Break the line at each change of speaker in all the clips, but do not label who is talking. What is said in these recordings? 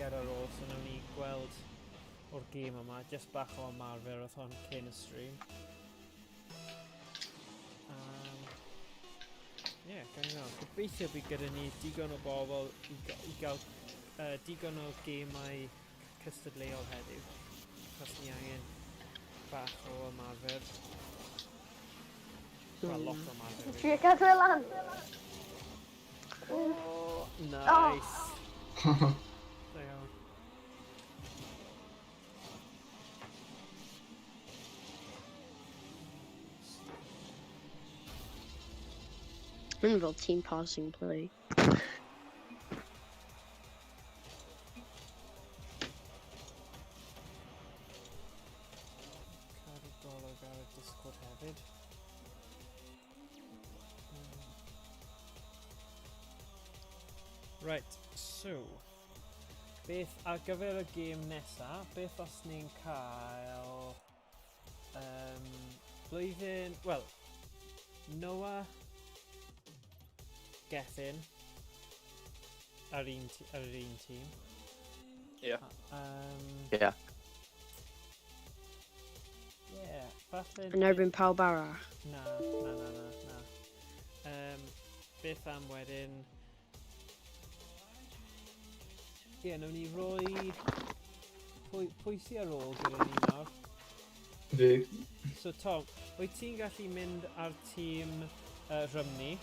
eiliad ar ôl, so nawn ni gweld o'r gêm yma. Just bach o ymarfer oedd hon cyn y stream. Ie, yeah, gawn ni weld. Gobeithio bydd gyda ni digon o bobl i, i gael digon o gemau cystadleuol heddiw. Achos ni angen bach o ymarfer. Wel, lot o ymarfer.
Trio cadw e lan.
Oh, nice. Oh. Da iawn.
Mae'n fel team passing play.
Cadw golwg ar y Discord hefyd. Right, so, beth ar gyfer y gêm nesa, beth os ni'n cael blwyddyn, wel, Noah Gethin ar un, ar yr un tîm.
Ie. Yeah.
Ie.
Yeah, falle...
Yn erbyn pawb arall.
Na, na, na, na, na. Beth am wedyn... Ie, yeah, nawn ni roi... Pwy, pwy sy ar ôl gyda ni nawr?
Fi.
So Tom, wyt ti'n gallu mynd ar tîm Rhymni?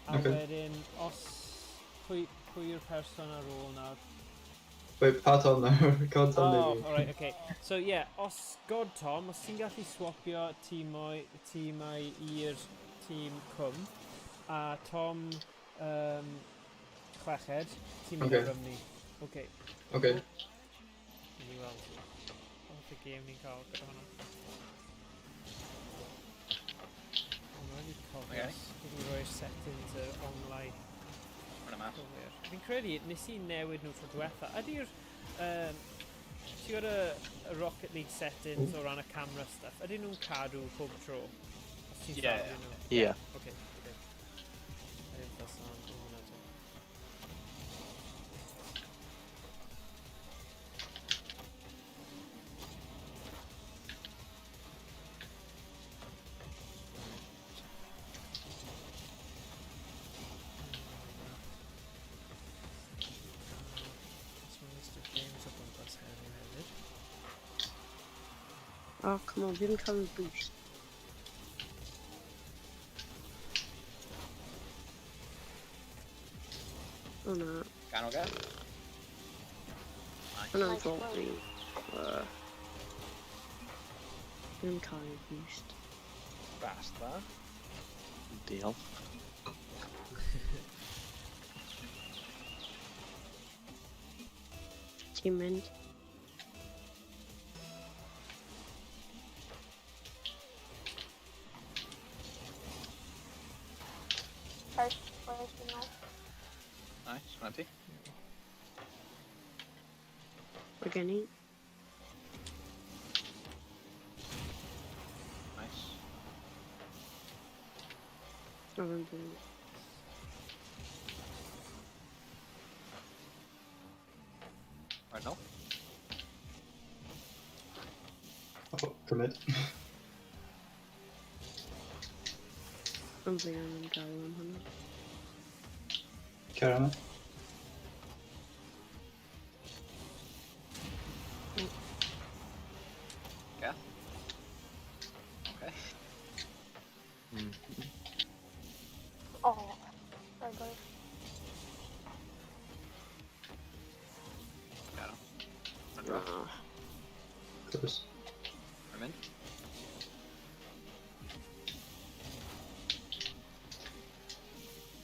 A okay. Wedyn, os... Pwy, pwy yw'r person ar ôl nawr?
Wait, pa Tom nawr? God Tom
oh, neu alright, okay. So yeah, os God Tom, os ti'n gallu swapio tîmau, tîmau i'r tîm Cwm, a Tom chweched, ti'n mynd okay. Ar Rhymni. Okay.
Okay.
Ni weld. Fath o gêm ni'n cael gyda hwnna. Ond wedi cofio, wedi rhoi'r settings yr onglau gywir. Fi'n credu, nes i newid nhw tro diwetha. Ydy'r... Ti'n gwybod y Rocket League settings o ran y camera stuff? Ydyn nhw'n cadw pob tro? Os ti'n
Ie.
safio nhw?
Ie.
Oce, oce. I didn't feel sound o hwnna te. Os mae Mr James o gwmpas heddiw hefyd.
Oh, come on, fi ddim cael y boost. Oh na.
Ganol ge?
Hwnna'n
Nice
fault
move.
fi. Fi ddim cael y boost.
Fast dda.
Diolch.
Ti'n mynd?
First place in life.
Nice, hwnna ti.
Mae gen i.
Nice.
O, fe'n bwyd.
Right nôl.
Oh, commit.
Ond fi angen gael am hwnna.
Cer yna.
Geth. Okay.
Oh, sorry boys.
Ganol. Run draw.
Oh.
Close.
Rwy'n mynd.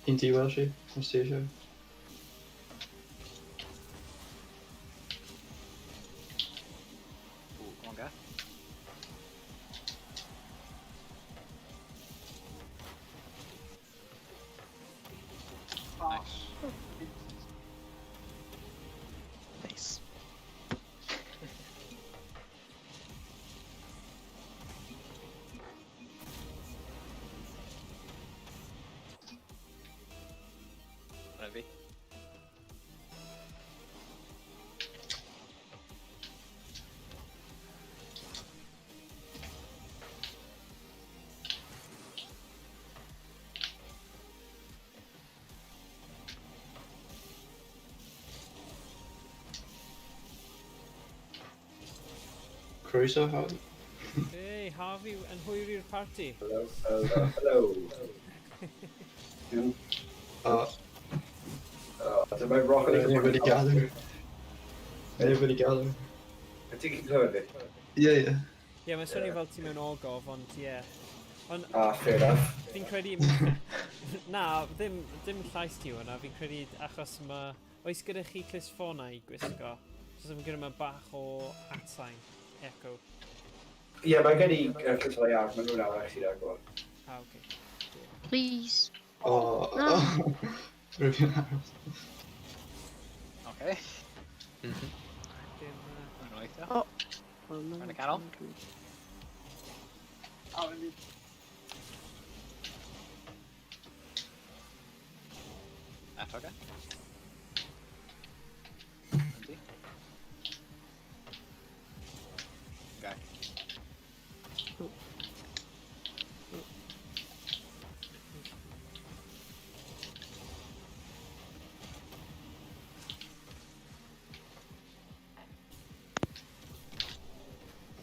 Un ti, Welshie, os ti eisiau.
Ooh, come on, Geth. Nice.
Nice.
Hwnna fi.
Croeso, Harvey.
Hey, Harvey yn hwyr i'r parti.
Hello, hello, hello. Dyma Rocket League.
Anybody gather? Anybody gather?
Ti'n clywed fi?
Yeah, yeah.
Ie, yeah, mae'n swnio fel ti mewn ogof, ond ie. Yeah. Ond
Ah, fair enough.
Fi'n credu... Na, ddim llais ti hwnna, fi'n credu achos mae... Oes gyda chi clustffonau i gwisgo? So fi'n credu mae bach o atsain, echo.
Ie, yeah, mae gen i clustffonau ar, maen nhw'n arall sydd ar gweld.
Ah, oce. Okay.
Please.
Oh,
No.
Rwy'n aros.
Okay.
Dim...
Mae'n weithio.
Oh. Oh, no.
Yn y canol. Eto, oce. Yndi. Okay.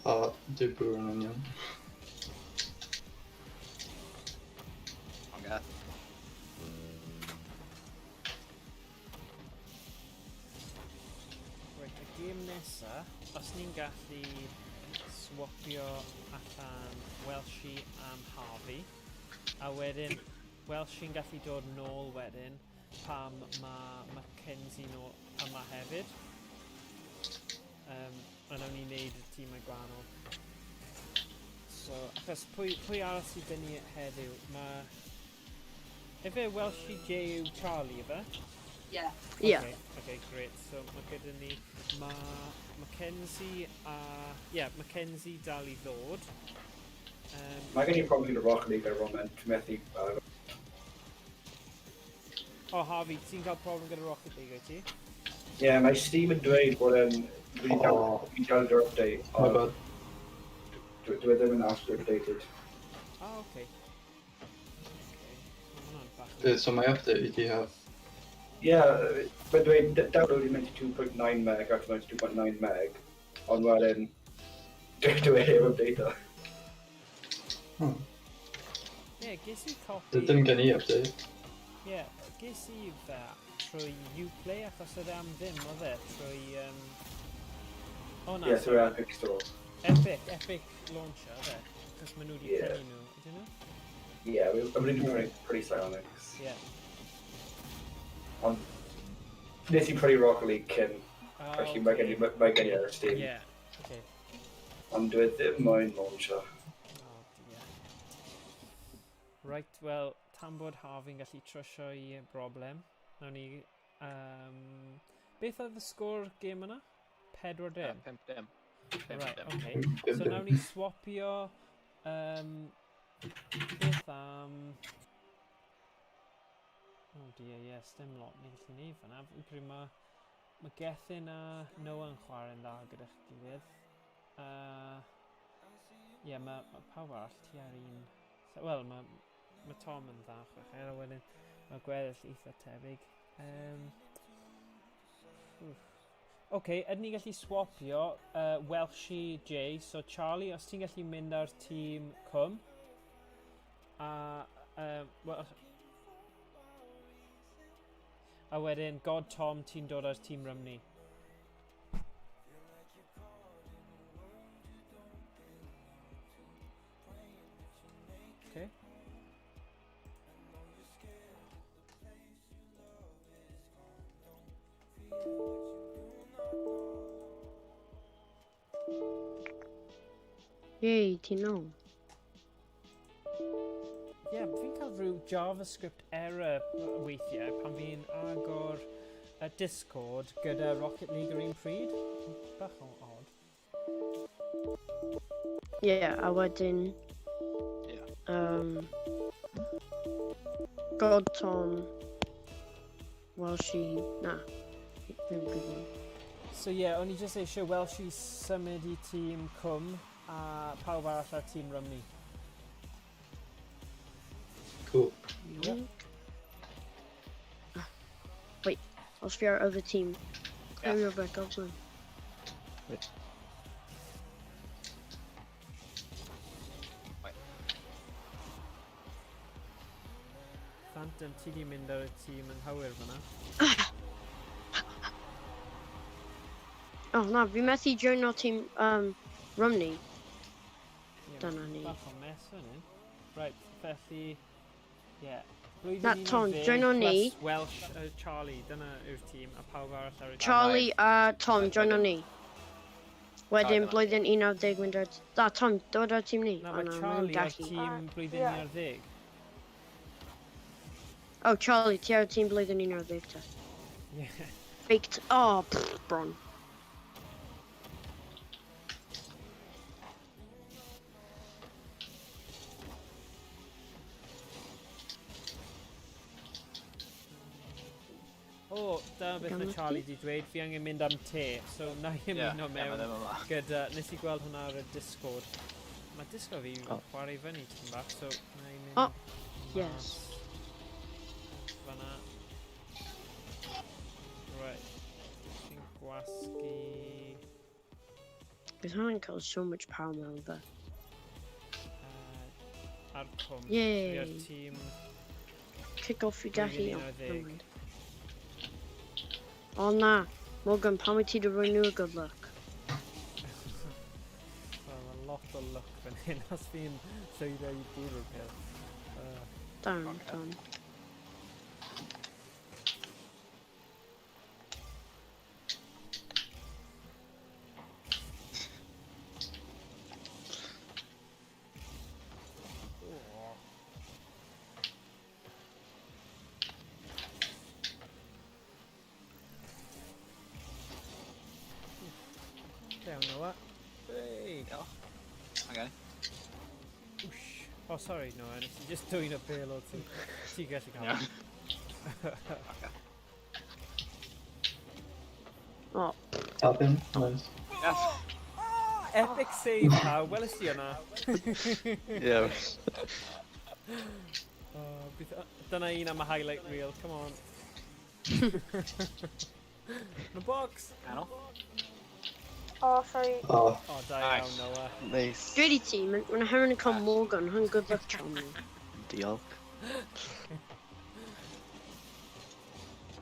O, dwi bwr yn union.
Okay.
Reit, y gêm nesa, os ni'n gallu swapio allan Welshie am Harvey, a wedyn Welshie'n gallu dod nôl wedyn pam mae Mackenzie nôl yma hefyd. A nawn ni wneud y tîmau gwahanol. So, achos pwy arall sydd dyn ni heddiw? Mae... Efe Welshie J yw Charlie, efe?
Yeah.
Yeah.
Okay, okay, great. So mae gyda ni, mae Mackenzie a... Ie, yeah, Mackenzie dal i ddod.
Mae gen i problem gyda Rocket League ar y moment, dwi'n methu...
O, oh, Harvey, ti'n cael problem gyda Rocket League, wyt ti?
Ie, yeah, mae Steam yn dweud bod e'n... Wedi
Oh.
download yr update,
My
ond
bad.
dwi e ddim yn after updated.
Ah, oh, okay. Okay. Mae hwnna'n bach yn...
So my update ydi have...
Ie, yeah, mae'n dweud downloaded 92.9 meg after 92.9 meg, ond wedyn dwi e heb update o.
Ie, ges i copi...
Dim gen i update.
Ie, yeah, ges i fe trwy Uplay achos oedd e am ddim, oedd e? Trwy... O na,
Ie, trwy
sorry.
Epic Store.
Epic Launcher, oedd e? Achos maen nhw wedi
Ie.
prynu nhw, ydyn nhw?
Ie, yeah, I'm wedi prynu Psyonix.
Ie. Yeah.
Ond nes i prynu Rocket League cyn,
Ah,
felly mae gen i, mae gen i ar Steam.
Ie, okay.
Ond dwi ddim moyn launcher.
Oh dear. Right, wel, tan bod Harvey'n gallu trwsio i broblem, nawn ni... Beth oedd y sgôr gêm yna? 4-0?
5-dim. 5
Right,
dim.
okay.
Pump
So
dim.
nawn ni swapio... Beth am... Oh dear, yes, dim lot ni'n gallu neud fan'na. Fi'n credu mae Gethin a Noah yn chwarae'n dda gyda'ch gilydd. Ie, yeah, mae pawb arall tu ar un... Wel, mae Tom yn dda chwech, a wedyn mae gweddill eitha tebyg. Oce, ydyn ni gallu swapio Welshie J, so Charlie, os ti'n gallu mynd ar tîm Cwm, a, well, a wedyn God Tom, ti'n dod ar tîm Rymni. Okay.
Yay, ti'n nôl.
Ie, yeah, fi'n cael rhyw JavaScript error weithiau pan fi'n agor y Discord gyda Rocket League yr un pryd. Bach o odd.
Yeah, a wedyn...
Ie.
God Tom... Welshie... Na. Ddim gwybod.
So ie, yeah, o'n i jyst eisiau Welshie symud i tîm Cwm a pawb arall ar tîm Rymni.
Cool.
Iawn. Ah, wait, os fi ar other team. Clirio fe, Goblin.
Wait.
Phantom, ti di mynd ar y tîm yn hawir fyna.
Oh na, fi methu joino tîm Romney.
Ie,
Dyna ni.
Bach o mess fan hyn. Right, felly... Ie. Blwyddyn
Na, Tom,
11
joino ni.
plus Welsh Charlie, dyna yw'r tîm, a pawb arall ar y tîm.
Charlie a Tom, joino ni. Wedyn
Charlie.
blwyddyn 11 mynd ar... Na, Tom, dod ar tîm ni.
Na,
O,
mae
na, maen nhw'n
Charlie ar
gallu.
tîm blwyddyn
Ie.
11.
Oh, Charlie, ti ar y tîm blwyddyn 11 te.
Ie.
Faked. Oh, pff, bron.
O, dyna beth mae
Gan
Charlie di dweud, fi angen mynd am te, so na i
Ie,
ymuno
ie, mae
mewn
ddim yma.
gyda... Nes i gweld hwnna ar y Discord. Mae Discord fi yn
Oh.
chwarae fyny tipyn bach, so na i mynd
Oh, yes.
mas fan'na. Right. Fi'n gwasgu...
Bydd hwnna'n cael so much power mewn fe.
Ar pump.
Yay.
Fi ar tîm...
Kick off i gallu.
Blwyddyn
Oh,
11.
never mind. O na, Morgan, pam wyt ti 'di rhoi nhw good luck?
Wel, mae lot o luck fan hyn os fi'n llwyddo i bwrw'r peth.
Darn,
Okay.
Tom.
Oh. Down Noah. Hey.
Diolch. Okay.
Whoosh. Oh, sorry, Noah. Nes i just dwyn y bêl o ti. Ti'n gallu cael.
Iawn.
Oh,
Tap in, nice.
Yes.
Epic save, pawb. Weles i hwnna.
Yeah.
Oh, dyna un am y highlight reel. Come on. The box.
Canol.
Oh, sorry.
Oh,
Oh, da iawn,
Nice.
Noah.
Nice.
dwi ti, mae'n hyn yn cael Morgan, hwn good luck charm ni.
Diolch.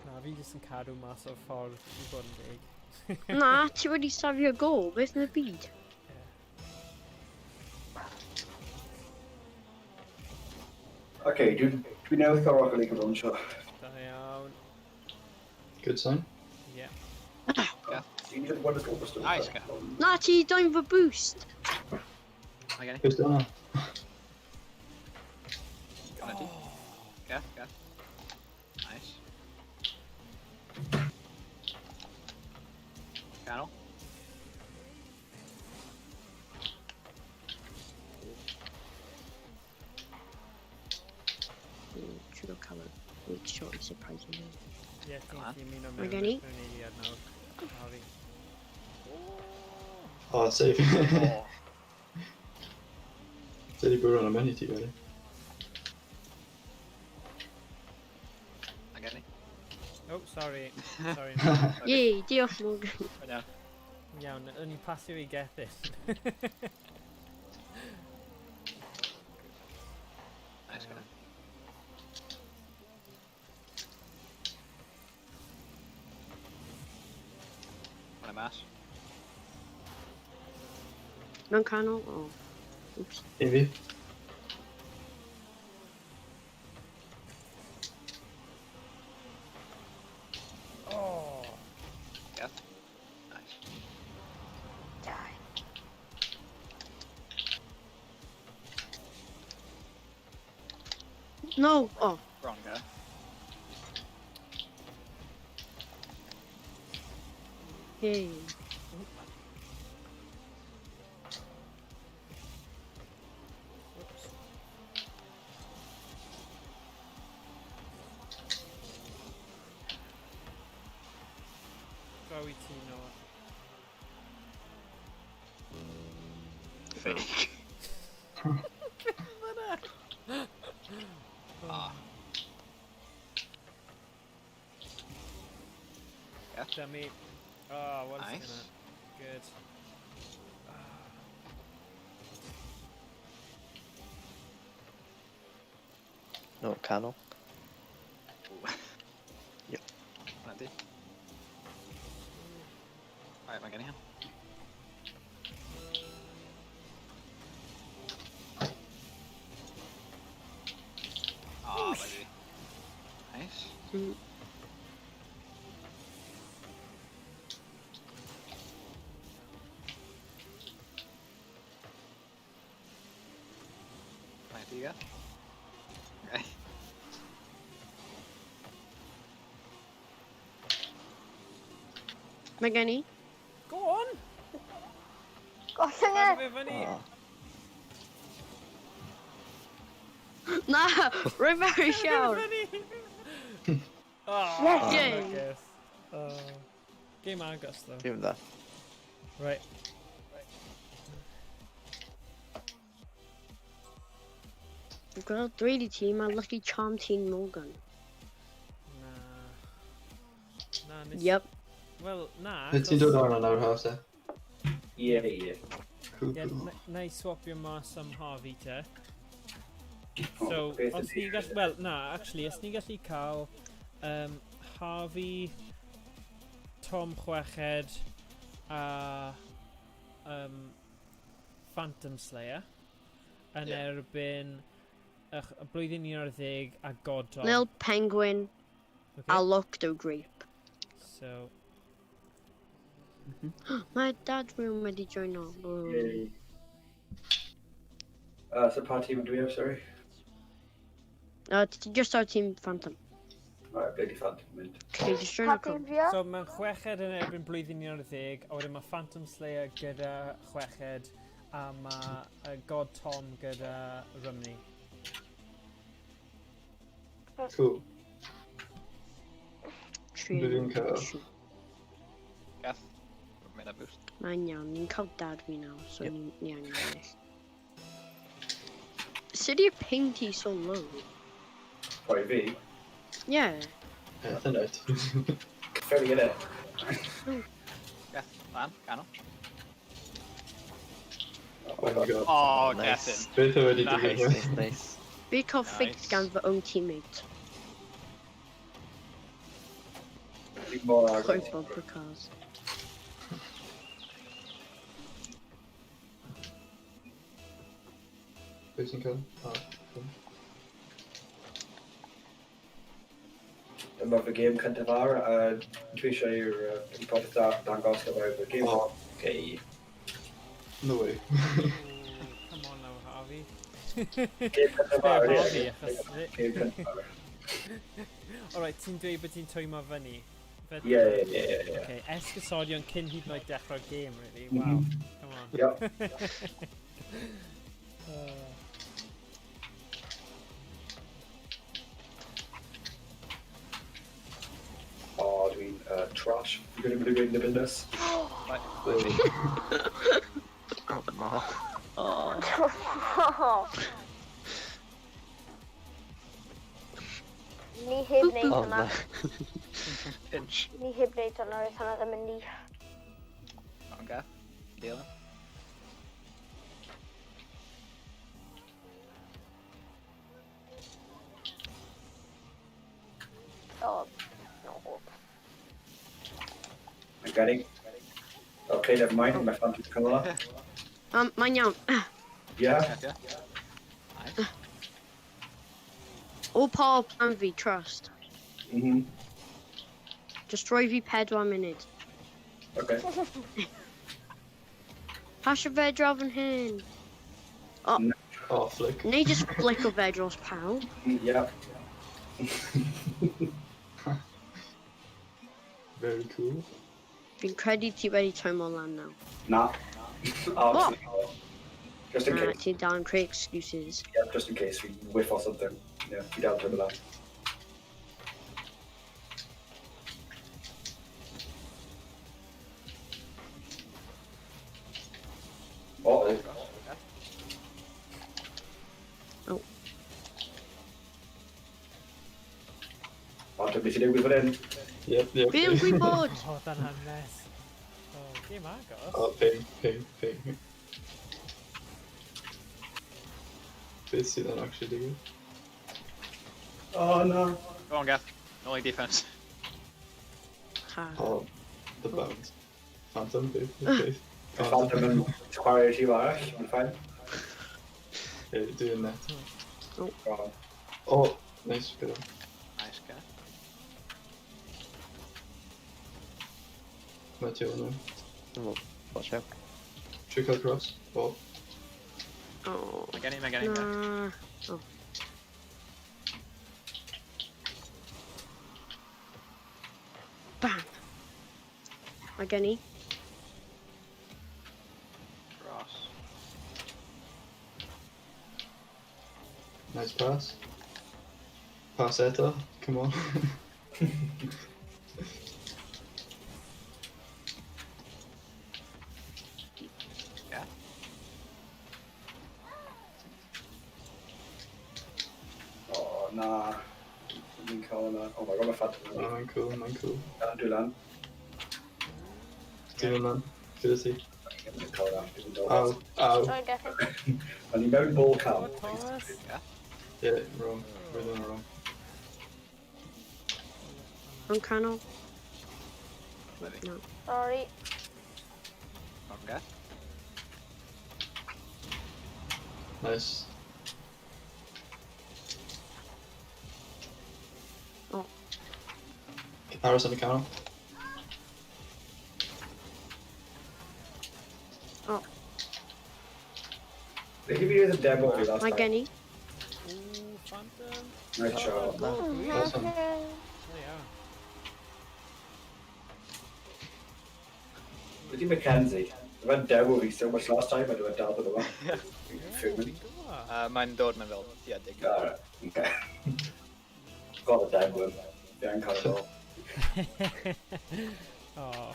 Na, fi jyst yn cadw mas o'r ffordd i fod yn deg.
Na, ti wedi safio gol, beth yn y byd?
Okay, dwi newydd cael Rocket League yn launcho.
Da iawn.
good sign.
Yeah.
You need one little booster.
Nice, guy.
Na, ti doing fy boost.
Mae gen i.
Who's doing that?
Dyna ti. Geth, geth. Nice. Canol.
Trio cael y weak shot i surprisingly.
Ie, ti'n
Come on.
gallu ymuno
Mae
mewn
gen i.
mewn eiliad nawr. Sorry.
Oh, save.
Oh.
Did he bwrw yn y mewn i ti, really?
Mae gen i.
Oh, sorry. Sorry.
Yay, diolch Morgan.
Mae'n iawn.
Iawn, o'n i'n pasio i Gethin.
Nice guy. Hwnna mas.
Mewn canol? Oh. Oops.
I fi.
Oh!
Geth. Nice.
Die.
No! Oh.
Wrong guy.
Yay.
Whoops. Draw i ti, Noah.
Fake. Ah. Geth.
Dummy. Oh, what is
Nice.
gonna... Good. Ah.
No, canol.
ti. Right, mae gen i hyn. Ah, baby. Nice. Mae ti, Geth? Okay.
Mae gen i.
Go on!
Gollwng e!
Cadw fe fyny!
Oh.
Na! Rwy very
Cadw
siawr.
fe fyny! Oh,
Yes.
Yay.
Yes. Oh. Game agos, though.
Dim dda.
Right.
We've got a 3D team, a lucky charm team Morgan.
Na. Na, nes...
Yep.
Wel, na.
Wyt ti'n dod arno nawr, Haf, te?
Ie, ie.
Cool,
Ie,
cool.
na i swapio mas am Harvey te.
O,
So,
beth
os
ydi-
ni'n gallu... Wel, na, actually, os ni'n gallu cael Harvey, Tom Chweched a Phantom Slayer yn
Ie.
erbyn y blwyddyn 11 a Godon.
Lil Penguin
Okay.
a Locto Grape.
So,
Mae dad rhywun wedi joino. Oh.
Yay. So pa tîm dwi ar, sorry?
Just our team Phantom.
Right, bloody Phantom mynd.
Okay, just
Pa
join our
tîm fi ar?
So mae'n chweched yn erbyn blwyddyn 11, a wedyn mae Phantom Slayer gyda chweched, a mae God Tom gyda Rymni.
Cool.
Tri.
Dwi'n cael.
Tri.
Geth. Mynd a boost.
Mae'n iawn, ni'n cael dad fi nawr, so
Yep.
ni angen ennill. Sut yw'r ping ti so low?
Pwy fi?
Yeah.
Yeah, dyna it.
Fairly in it.
Geth, lan, canol.
Oh my god.
Oh,
Nice.
Gethin.
Beth o wedi
Nice.
digwydd?
Nice, nice.
Fi cael fixed
Nice.
gan fy own teammate.
Fi'n mor agos.
Chwe bumper cars.
Pwy sy'n cael? Oh, cool.
Dyma fy gêm cyntaf ar, a dwi eisiau i'r i popeth dangos gyfer fy gêm.
Oh.
Okay.
No way.
Ooh, come on now, Harvey.
Gêm cyntaf ar,
Be,
ie.
Harvey, achos...
Gêm cyntaf ar.
Alright, ti'n dweud bod ti'n twymo fyny?
Ie.
Okay, esgusodion cyn hyd yn oed dechrau'r gêm, really. Wow. Come on.
Yep. O, dwi'n trash. Fi'n gwneud yn y business.
Right.
Oh, no.
Oh.
Ni heb wneud
Oh,
hwnna.
no.
Pinch.
Ni heb wneud hwnna, roedd hwnna ddim yn ni.
On Geth. Deal.
Oh, no.
I'm getting. Okay, never mind. Mae Phantom canol.
Mae'n iawn.
Yeah.
Geth, yeah. Nice.
All part of plan fi, trust. Just rhoi fi 4 munud.
Okay.
Pasio fe draw fan hyn.
Oh, flick.
Neu just flick o fe dros pawb.
Yeah.
Very cool.
Fi'n credu ti wedi twymo lan nawr.
Na. Absolutely not. Just in
Na,
case.
ti'n dal yn creu excuses.
Yeah, just in case we whiff or something. Yeah, we down to the last. Uh-oh.
Oh.
Phantom, beth sy'n digwydd fan hyn?
Yep.
Fi yn gwybod!
Oh, dyna'n mess. Oh, game agos.
Oh, ping, ping, ping. Beth sydd yn actually digwydd?
Oh no.
Go on, Geth. Only defense.
Car.
Oh, the bounce. Phantom, beth? Beth?
Phantom yn chwarae i'r tîm arall, mae'n fine.
Ie, dwi'n net.
Oh.
Oh, nice, good one.
Nice, Gath.
Mae ti o'n
Oh, watch out.
Trio cael cross. Oh,
Oh.
Mae gen i, mae gen i, Gath.
Na. Oh. Bam. Mae gen i.
Cross.
nice pass. Pass eto, come on.
Yeah.
Oh, na. Fi'n cael yna. Oh my god, mae Phantom
Oh,
yn
mae'n cool, mae'n cool.
Lan, dwi lan.
Dwi'n lan, gyda ti.
Dwi'n cael yna. Dwi'n dod.
Aw, aw.
Sorry, Gethin.
O'n i mewn ball
O,
cam.
Thomas.
Yeah, wrong. Roedd yn wrong.
Yn canol.
Livy.
No.
Sorry.
On Gath.
Nice.
Oh.
Aros yn y canol.
Oh.
Fe chi fi yn demo fi last
Mae
time.
gen i.
Ooh, Phantom.
Nice shot.
Nice one.
Da iawn.
Wedi Mackenzie. Fe demo fi so much last time, a dwi'n dal bod yma.
Ie,
Fuming.
fi'n gwybod.
Mae'n dod mewn fel, ie, dig.
Alright, okay. Got a demo him. Fi angen cael y ball.
Oh.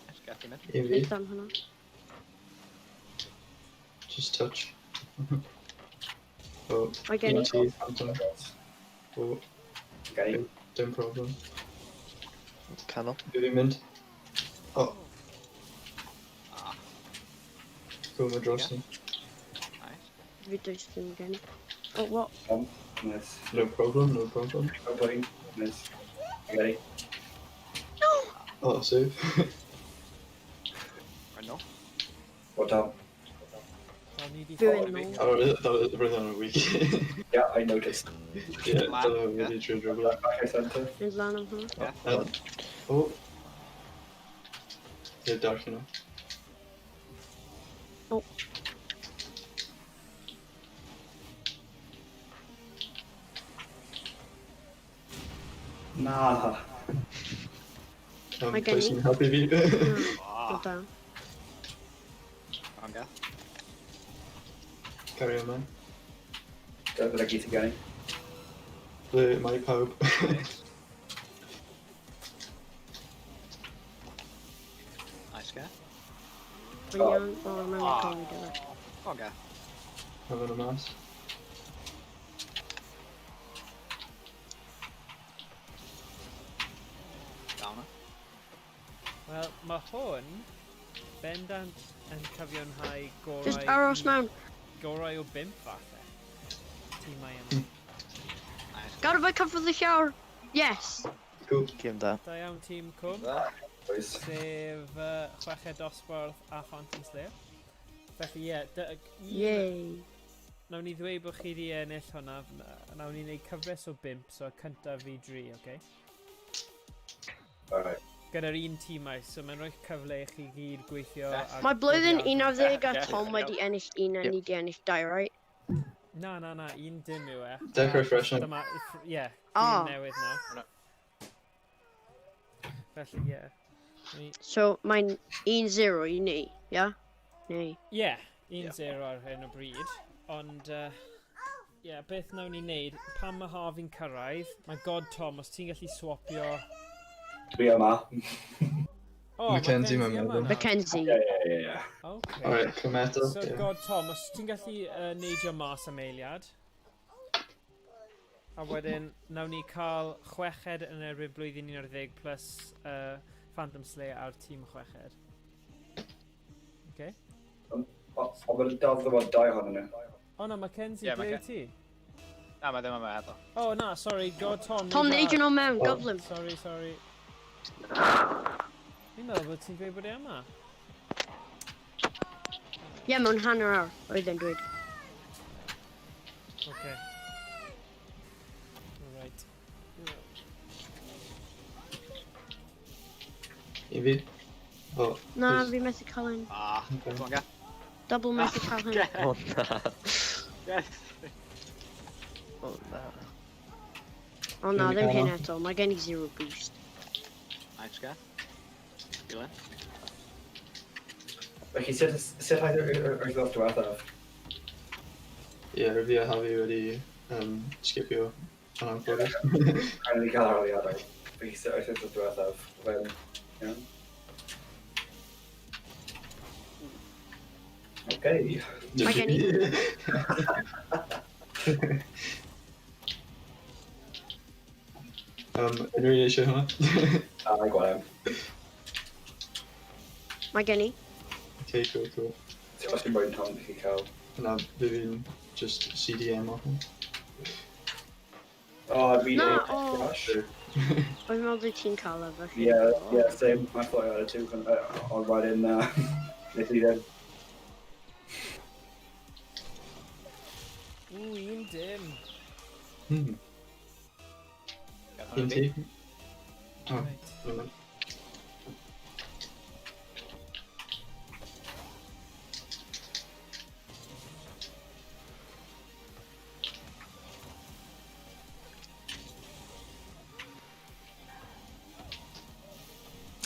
Nice, Gath i mynd.
Un fi.
Beth am hwnna?
Just touch. Oh,
Mae gen
un
i.
ti, Phantom. Oh,
Okay.
dim problem.
Canol.
Fi fi'n mynd. Oh.
Ah.
Cool, mae dros ni.
Nice.
Fi does ddim gen i. Oh, what?
Nice.
No problem, no problem.
No putting. Nice. Ready?
Oh, save.
Right, no.
What down?
O, ni di
Fi
ffwrdd.
yn ôl.
Oh, that was on a week.
Yeah, I noticed.
Yeah,
Lan,
that was really true dribble.
Back centre.
Mynd lan am hwnna.
Yeah.
Oh. Yeah, dark enough.
Oh.
Na.
Mae gen i.
Pwy sy'n helpu fi?
Na.
Ah.
Da.
On Gath.
Carry on, man.
Dyna gyd i gen i.
Ble mae pawb?
Nice. Nice, Gath.
Mae'n iawn. O, mae'n
Ah.
cael ei dyfa.
On Gath.
Having a mas.
Down.
Wel, mae hwn bendant yn cyfiawnhau gorau...
Just aros mewn.
Gorau o bump falle. Tîmau yma.
Nice.
Gadael fe cyffwrdd y llawr. Yes.
Cool.
Game da.
Da iawn tîm Cwm,
Dda.
Boys.
sef chweched dosbarth a Phantom Slayer. Felly ie, yeah,
Yay.
Nawn ni ddweud bod chi wedi ennill hwnna, nawn ni wneud cyfres o bump, so cyntaf fi dri, oce? Okay?
Alright.
Gyda'r un tîmau, so mae'n rhoi cyfle i chi gyd gweithio.
Yeah.
a
Mae blwyddyn
dod i
11 a
Yeah,
Tom
yeah.
wedi ennill un a
Yep.
ni wedi ennill dau, right?
Na, na, na, un dim yw e.
Dechrau fresh now.
Dyma, ie,
Ah.
tîm newydd nawr. Felly, ie. Ni-
So mae'n 1-0 i ni, ia? Neu.
Ie, 1-0 ar hyn o bryd. Ond, ie, yeah, beth nawn ni wneud, pan mae Harvey'n cyrraedd, mae God Tom, os ti'n gallu swapio...
Dwi yma.
O,
Mackenzie, mae'n
yma
meddwl.
nawr.
Mackenzie.
Ie, ie, ie, ie.
Okay.
Alright, come eto.
So,
Yeah.
God Tom, os ti'n gallu neidio mas am eiliad, a wedyn, nawn ni cael chweched yn erbyn blwyddyn 11 plus Phantom Slayer a'r tîm chweched. Okay?
Ond mae'n dal ddim ond dau ohonyn nhw.
O na, Mackenzie,
Ie,
ble
Macen-
wyt ti?
Na, mae ddim yma eto.
O na, sorry, go Tom.
Tom,
neud
neidio nhw mewn,
Oh.
gyflym.
Sorry, sorry. Fi'n meddwl bod ti'n dweud bod e yma.
Ie, mewn hanner awr, oedd e'n dweud.
Okay. Alright.
Un fi. O.
Na,
Please.
fi methu cael un.
Ah,
Okay.
come on, Geth.
Double methu cael hyn.
Geth.
O na.
Geth.
O na.
O na,
Dwi'n
ddim
cael
hyn
o.
eto, mae gen i zero boost.
Nice, Geth. Dilyn.
Felly, sut aeth yr wythnos diwethaf?
Ie, fi a Javi wedi skipio yn anffodus.
Rhaid i ni cael arholiadau. Felly, sut aeth yr wythnos diwethaf? Fe'n, iawn? Okay.
Mae gen i.
Unrhyw un eisiau hwnna?
A, i gweld.
Mae gen i.
Okay, cool, cool.
Ti'n os ti'n moyn Tom, chi cael.
Na, fi fi'n just CDM off hwn.
O, fi
Na,
wedi
o.
crash.
Oedd meddwl dwi ti'n cael e, felly.
Yeah, same. I thought I had it too. Ond wedyn, nes i ddim.
Ww, 1-0.
Geth
Un
hwnna fi.
ti? O,
Right.
never mind.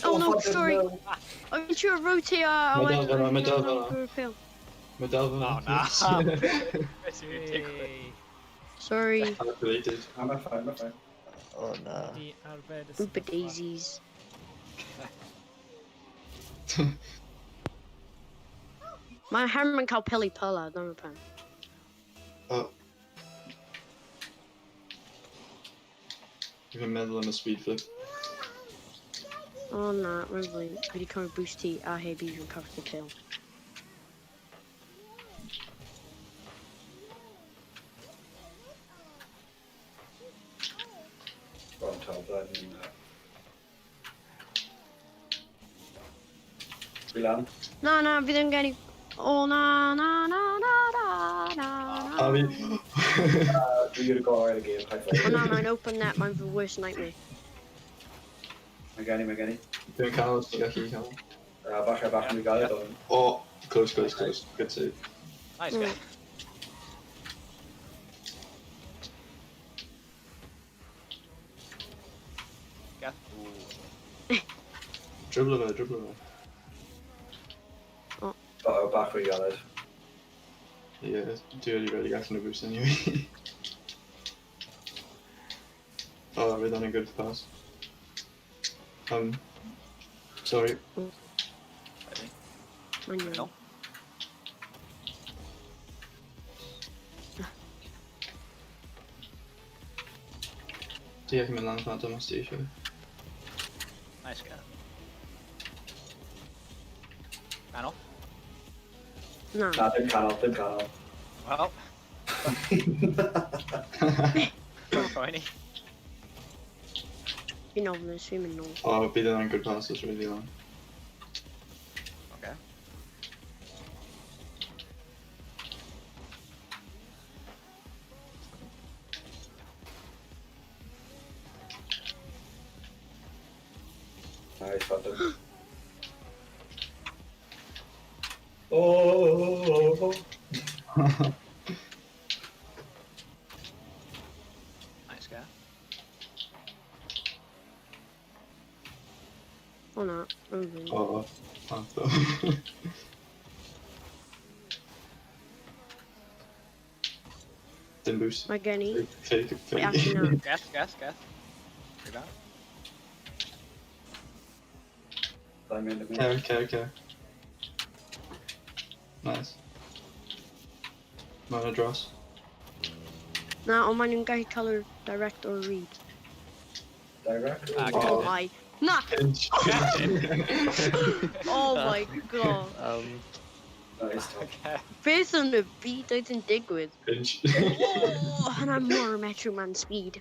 Oh no,
fucking
sorry.
no.
O'n i'n trio rotate a
Mae dal
wedyn
fan'na,
o'n
mae
i'n
dal
meddwl
fan'na.
drwy'r pêl.
Mae dal
O,
fan'na.
na. Beth sy'n digwydd?
Hey.
Sorry,
Calculated.
Na, mae'n fine, mae'n fine.
O na.
Di arbed y
Oopa
sefyllfa.
daisies. Mae Herman cael peli pyla, dyna pam.
O. Fi'n meddwl am y speed flip.
O na, mae'n flin. Fi wedi cymryd boost ti a heb even cyffwrdd y pêl.
Go on, Tom, then. Fi lan.
Na, na, fi ddim gen i... O na, na, na, na, na, na, na.
A fi...
Dwi wedi gorau yn y game, high
O
five.
na, mae'n open net, mae'n fy worst nightmare.
Mae gen i, mae gen i.
Dwi'n cael os ti'n gallu cael.
Falle bach yn gael ond...
O, close, close, close. Good save.
Nice, Geth. Geth. Ooh.
Dribble fe, dribble fe.
O, bach rhy galed.
Ie, dwi wedi ready allan o boost anyway. Oh, roedd hwnna'n good pass. Sorry.
Ready?
Mae'n iawn.
No.
Ti gallu mynd lan fan dyma os ti eisiau.
Nice, Geth. Canol.
Na.
Na, dim canol, dim canol.
Wel. Poeni.
Fi'n ofnus, fi'n mynd nôl.
O, bydd hwnna'n good pass os really lan.
Okay.
Nice, Phantom. Oh, oh, oh.
Nice, Geth.
O na, mae'n flin.
O, Phantom. Dim boost.
Mae gen i.
Fake, fake,
Wait, actually
fake.
na.
Geth, Geth, Geth. Rebound.
Dwi'n mynd, dwi'n mynd.
Care, care, care. Nice. Mae'n dros.
Na, ond maen nhw'n gallu cael yr direct or read.
Direct?
Ah,
Oh
Oh.
my... Na!
Pinch.
Oh my God.
Nice, Tom.
Okay.
Beth yn y byd oedd yn digwydd?
Pinch.
Oh, hwnna mor Metro Man speed.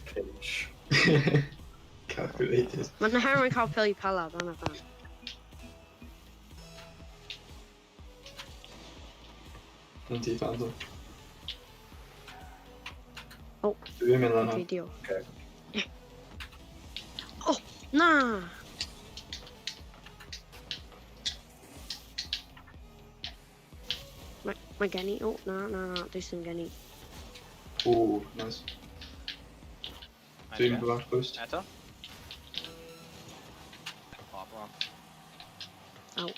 Pinch.
Calculated.
Mae'n herwydd cael peli pala, fanna fan.
Yn ti Phantom.
Oh.
Dwi'n mynd lan
Okay,
o.
diolch.
Okay.
Oh, na! Mae gen i... Oh, na, na, na, does dim gen i.
Ooh, nice.
Nice,
Dwi'n
Geth.
back post.
Eto. Oh, bron.
Aw.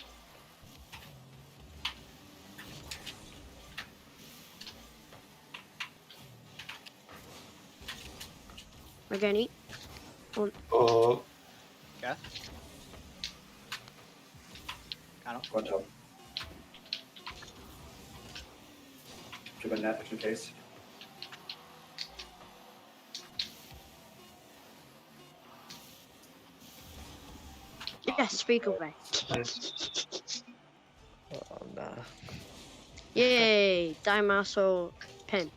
Mae gen i.
Oh,
Geth. Canol.
Go on, Tom. Dwi'n mynd net, just in case.
Yes, fi go fe.
nice.
Oh na.
Yay! Dau mas o 5.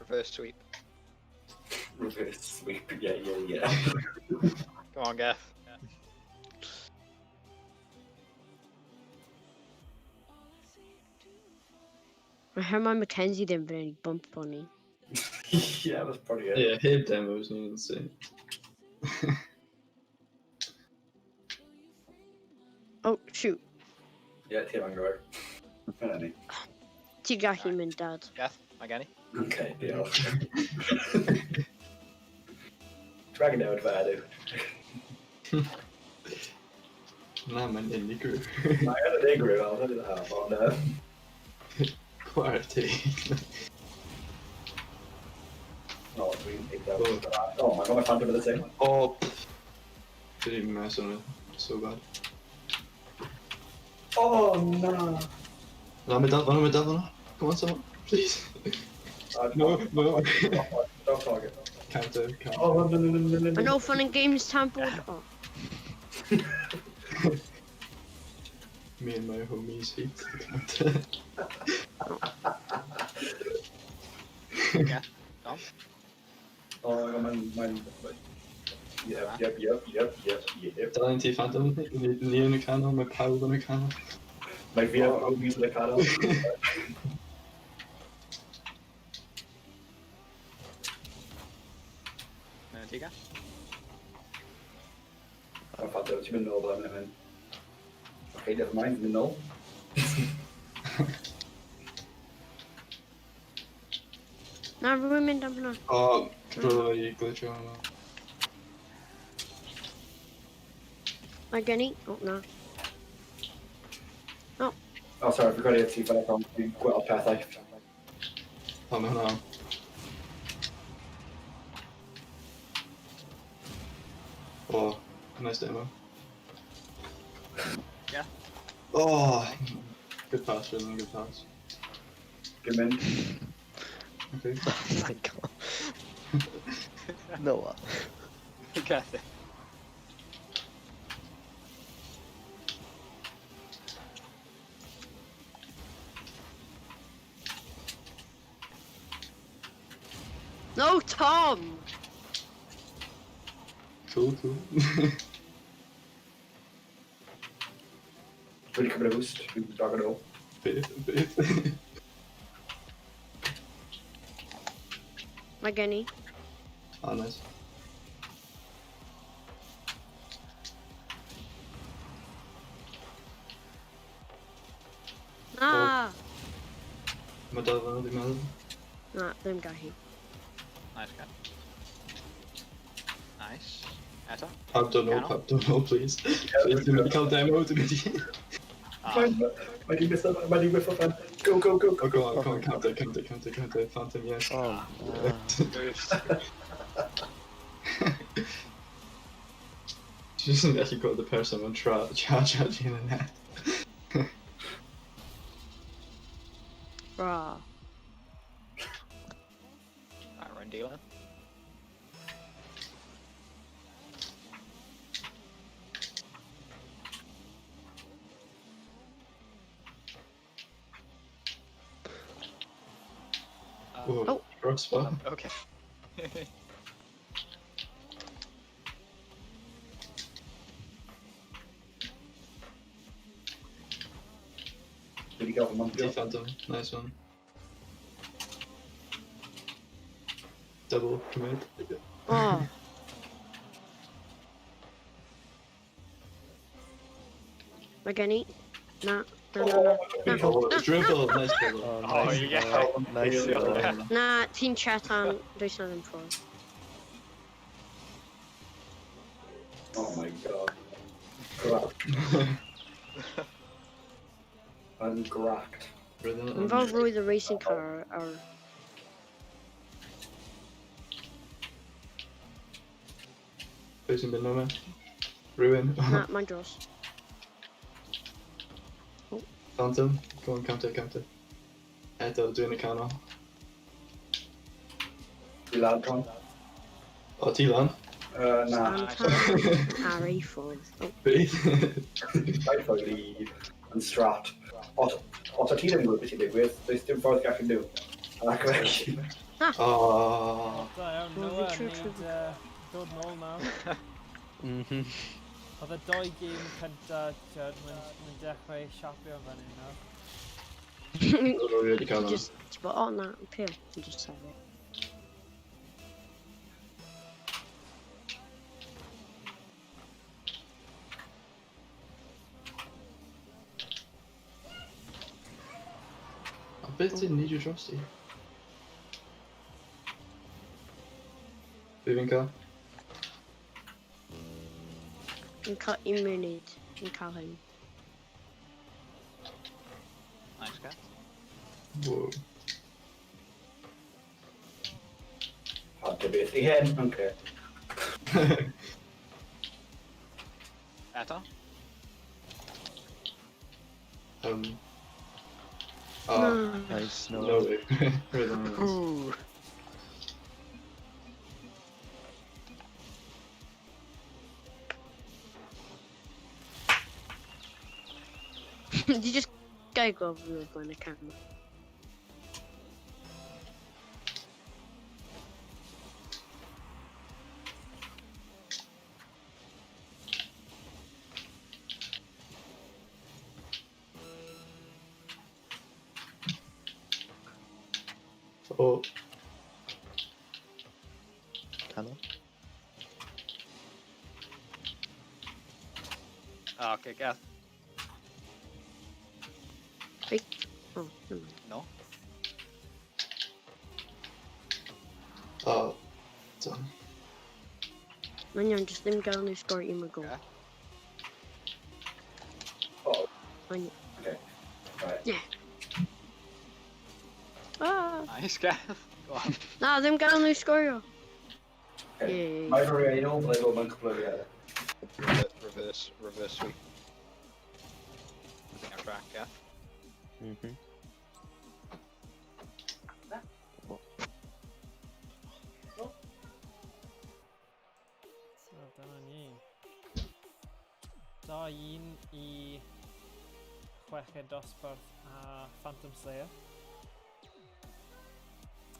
Reverse sweep.
Reverse sweep, yeah.
Come on, Geth.
Mae Herman McKenzie ddim yn ei bump o ni.
Yeah, that's probably it.
Yeah, heb demos ni'n insane.
Oh, shoot.
Yeah, ti'n anghywir. Dyna ni.
Ti gallu mynd, dad.
Geth, mae gen i.
Okay, diolch. Dragon newid fe heddiw.
Na, mae'n unigryw.
Mae yn unigryw, I'll tell you that, ond...
Chwarae teg.
No, dwi'n eitha... Oh my god, mae Phantom yn y thing.
Oh, pff. Didn't even mess on it. So bad.
Oh, na!
Na, mae dal fan'na, mae dal fan'na. Come on, someone. Please. No, no.
Don't target.
Counter, counter.
Oh, no, no, no, no, no,
Mae
no.
no fun and games tan bod... Oh.
Me and my homies hate the counter.
Geth. Tom.
Oh my god, mae'n... Yep.
Dal yn ti Phantom, ni yn y canol, mae pawb yn y canol.
Mae fi efo homies yn y canol.
Mewn ti, Geth.
Mae Phantom, ti'n mynd nôl fel mynd. Okay, never mind, mynd nôl.
Na, rwy'n mynd am hwnna.
Oh, controller wedi glitcho hwnna.
Mae gen i... Oh, na.
Oh, sorry, fi'n credu ti fel eto, fi'n gweld pethau.
O, mae hwnna. Oh, nice demo.
Yeah.
Oh, good pass, really good pass.
Dwi'n mynd.
Okay.
Oh my god. Noah.
Geth.
No, Tom!
Cool, cool.
Dwi wedi cymryd y boost, dwi'n dog yn ôl.
Beth, beth.
Mae gen i.
Oh, nice.
Na!
Mae dal fan'na, dwi'n meddwl.
Na, ddim gallu.
Nice, Geth. Nice. Eto.
Pawb dod nôl,
Canol.
pawb dod nôl, please. Please, dwi'n mynd i cael demo, dwi'n mynd i...
Ah,
Mae di miss mae di whiff off. Go, go, go,
Oh, go on, come on, counter, counter, counter, counter, Phantom, yes.
Oh na.
boost.
Just yn gallu gweld y person yn tra charge at you in the net.
Bra.
Right, run dealer.
Oh,
Oh.
crossbar.
Okay.
Dwi wedi gael fy
Di
mantio.
Phantom, nice one. Double commit.
Oh. Mae gen i. Na, na, na, na. Na,
Oh,
na,
dribble, nice dribble.
Oh,
Oh,
nice.
yeah.
Nice.
Yeah.
na, ti'n chatan, does na ddim ffordd.
Oh my god. Crap. I'm gracked.
Rhythm.
Mae'n fel roedd y racing car ar...
Pwy sy'n mynd yma? Rhywun.
Na, mae'n dros.
Phantom, go on, counter, counter. Eto, dwi'n y canol.
Dwi lan, Tom.
O, ti lan?
Na.
Antan ar ei ffordd. Oh,
Beth?
Rhaid ffordd i yn strat. Os o ti ddim yn gwybod beth sy'n digwydd, does dim ffordd gallu nhw. Ac felly...
O,
Da iawn,
Wel,
Noah,
fi
yn
trwy-
neud, dod nôl nawr. Oedd y doi gêm cynta, ti'od, mae'n dechrau siapio fan hyn nawr.
rwy wedi cael
Ti
hwnna.
just, ti'n bod, o na, pil. Ti'n just sefyll.
A beth ti'n neidio dros ti? Be fi'n cael?
Yn cael un munud. Yn cael hyn.
Nice, guys.
Whoa.
Had to beth i hyn, oce.
Eto?
Oh,
Na.
Nice, no.
no way. Rhythm. nice.
Ooh.
Did you just go go over the camera?
Oh,
Canol.
Oh, okay, Gath.
Wait. Oh, never mind.
No?
oh. Done.
Mae'n iawn, just ddim gael nhw sgor un gol.
Yeah.
Oh.
Mae'n...
Okay. Right.
Yeah. Ah!
Nice, Gath. Go on.
Na, ddim gael nhw sgorio.
Okay.
Yeah.
Mae fy rhaid ôl, byddai fod mewn cwpl o eiliadau.
Reverse, reverse sweep. I think I'm track, yeah.
So, dyna ni. 2-1 i chweched dosbarth a Phantom Slayer.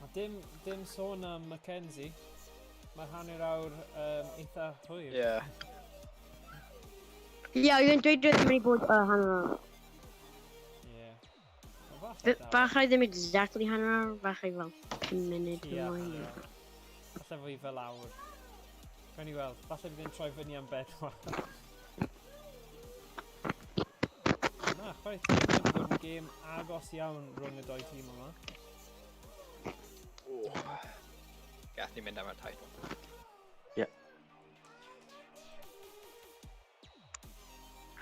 A dim sôn am Mackenzie. Mae hanner awr eitha hwyr.
Yeah.
Ie, yeah, o'n dweud roedd mynd i bod hanner awr.
Ie. Wel, falle
Bachai ddim exactly hanner awr, bachai fel 5 munud
Tua
mwy.
hanner awr. Falle fwy fel awr. Gawn ni weld. Falle bydd e'n troi fyny am 4. Na, chwaith, mae wedi bod yn gêm agos iawn rhwng y doi tîm yma.
Oh. Gath ni'n mynd am y title.
Yeah.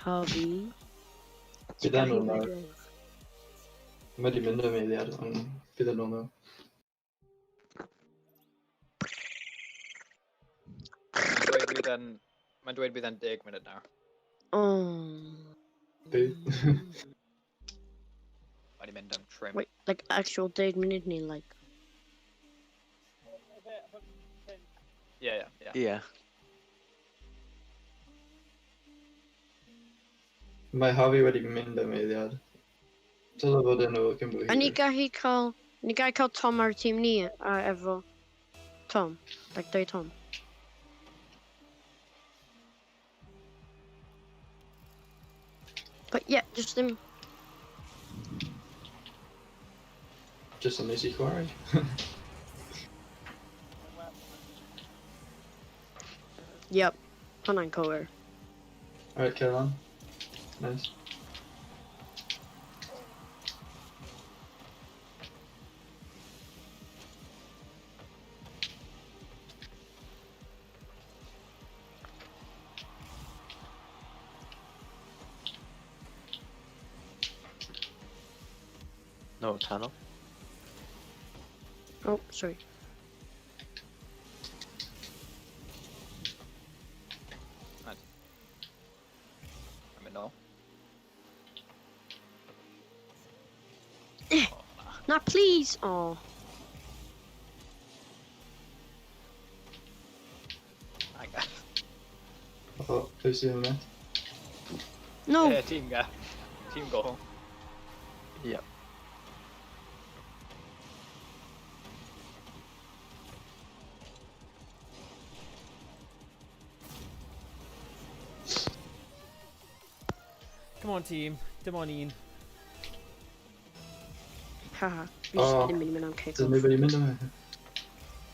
Harvey.
Bydd e'n ôl nawr. Mae wedi mynd am eiliad, ond bydd e'n ôl nawr.
Mae'n dweud bydd e'n... Mae'n dweud bydd e'n 10 munud nawr.
Oh.
Be?
Mae wedi mynd am trim.
Wait, like actual 10 munud neu like...
Yeah.
Yeah.
Mae Harvey wedi mynd am eiliad. Dylai fod yn ôl cyn bo
O'n i
hir.
gallu cael Ni gael cael Tom ar y tîm ni a efo Tom. Like, dau Tom. But yeah, just ddim...
Just yn neis i chwarae.
Yep, hwnna'n cywir.
Alright, Caroline. Nice.
No, canol.
Oh, sorry.
Yn mynd nôl.
Na, please! Oh.
I guess.
Oh, Lucy yn net.
No!
Yeah, team go. Team goal.
Yep.
Come on team, dim ond un.
Haha. Fi just
Oh.
ddim mynd i mynd am kick
Does
off.
anybody mynd am e?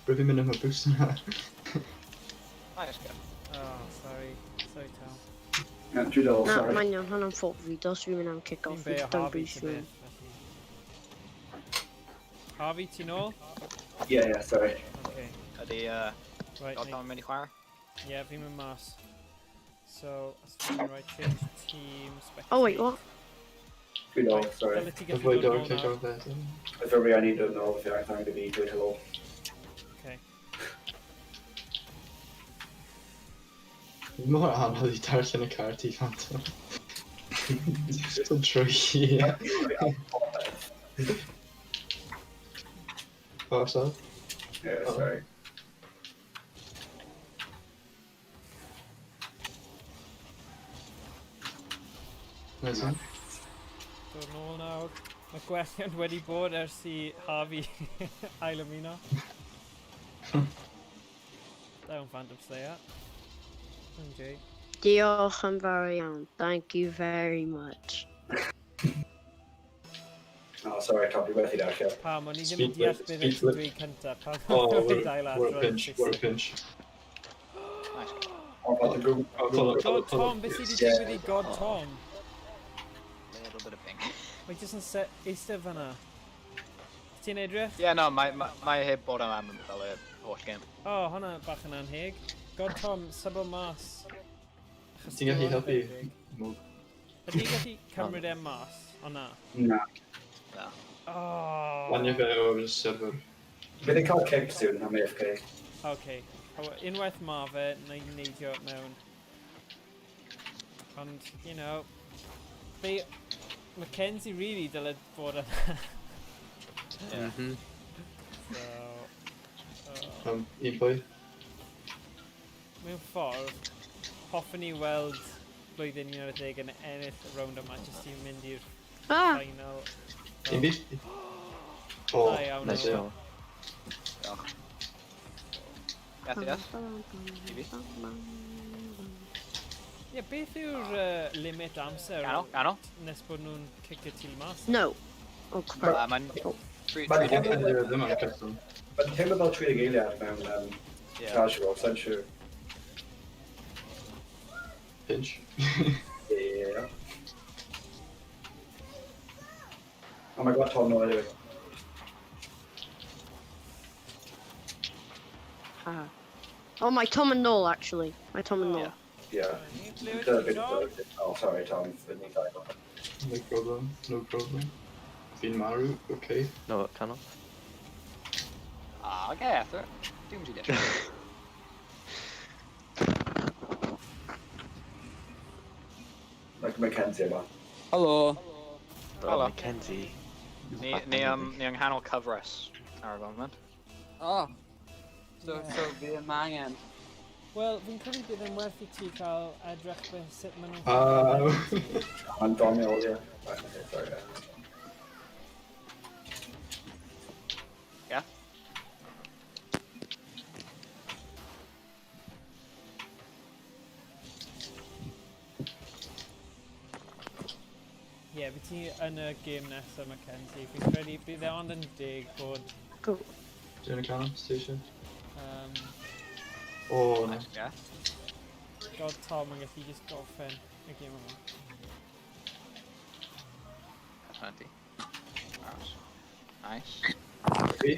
Rwy'n fi'n mynd am y boost yna.
Nice go.
Oh, sorry. Sorry, Tom.
Na, dwi'n dol,
Na,
sorry.
mae'n iawn, hwnna'n fault fi. Dos fi mynd am kick
Fi'n
off. Fi
beio
just done
Harvey
boost
ta
fi.
beth, felly. Harvey, ti'n ôl?
Yeah, sorry.
Okay.
Ydy,
Right,
God Tom yn mynd i chwarae?
Ie, fi'n mynd mas. So, os fi'n rhoi change team, spectate.
Oh wait, what?
Dwi'n dol, sorry.
Dyle ti gallu
Avoid
dod
o'r
nôl
kick
nawr.
off there.
Oedd rhywbeth I need to know if I'm going to be dweud hello.
Okay.
Mor anodd i darllen y cart i Phantom. Just yn trwy i. Pass off.
Yeah, sorry.
Nice one.
Dod nôl nawr. Mae gwelliant wedi bod ers i Harvey ail ymuno. Da iawn Phantom Slayer. MJ.
Diolch yn fawr iawn. Thank you very much.
Oh, sorry, Tom, dwi'n werthu darllen.
Pam, o'n i ddim yn
Speed
deall
flip,
beth
speed
o'n ti'n
flip.
dweud cyntaf. Pam,
Oh,
o'n i'n
what
dail
a, what a
adrodd yn
pinch, what a
Saesneg.
pinch.
Nice go.
Ond fel dwi'n
Oh, follow, follow,
God
follow.
Tom, beth sydd wedi
Yeah.
digwydd i God Tom?
Little bit of ping.
Mae jyst yn eistedd fan'na. Ti'n edrych?
Yeah, no, mae ma, mae heb bod am am fel y holl game.
O, oh, hwnna bach yn anheg. God Tom, sybo mas. Achos
Ti'n gallu
ti
helpu?
mor
Mwg.
Ydy ti'n gallu cymryd e mas? O na.
Na.
Na.
Oh.
Lanio fe o'r server.
Bydd yn cael kick soon am AFK.
Okay. Unwaith ma fe, na i neidio mewn. Ond, you know, be, Mackenzie really dyle bod yna.
Yeah.
So,
Un pwy?
mewn ffordd, hoffwn i weld blwyddyn 11 yn ennill y rownd yma, jyst i mynd i'r
Ah!
final.
Un fi? O,
Da iawn,
Nice
Owen.
goal.
Diolch. Gath i das? I fi?
Ie, beth yw'r limit amser
Ganol, ganol.
nes bod nhw'n cicio ti mas?
No. Oh crap.
Mae'n... Tri,
Ma'n
tri
teimlo-
Ddim ddim yn custom.
Mae'n teimlo fel 30 eiliad mewn
Yeah.
casual, so I'm sure.
Pinch.
Yeah. Oh my god, Tom, no, anyway.
Haha. Oh, my Tom and Noel actually. My Tom and Noel.
Yeah.
Ble wyt
Dyna
ti,
beth
John?
Oh, sorry, Tom. Fy ni gael.
No problem, no problem. Fi'n marw, okay.
No, canol.
Ah, gath. Dim ti dechrau.
Like Mackenzie yma.
Helo.
Oh,
Hello.
Mackenzie.
Ni yng nghanol cyfres ar y foment.
Oh. So, so fi yn angen.
Wel, fi'n credu bydd yn werth i ti cael edrych beth sut maen nhw'n...
Mae'n doniol, ie. Right, okay, sorry, yeah.
yeah, bydd ti yn y gêm nesaf, Mackenzie. Fi'n credu bydd e ond yn deg bod...
Go.
Dwi'n y canol, ti eisiau? O, na.
Nice, yeah.
God Tom yn gallu just gorffen y gêm yma.
20. Aros. Nice.
Fi?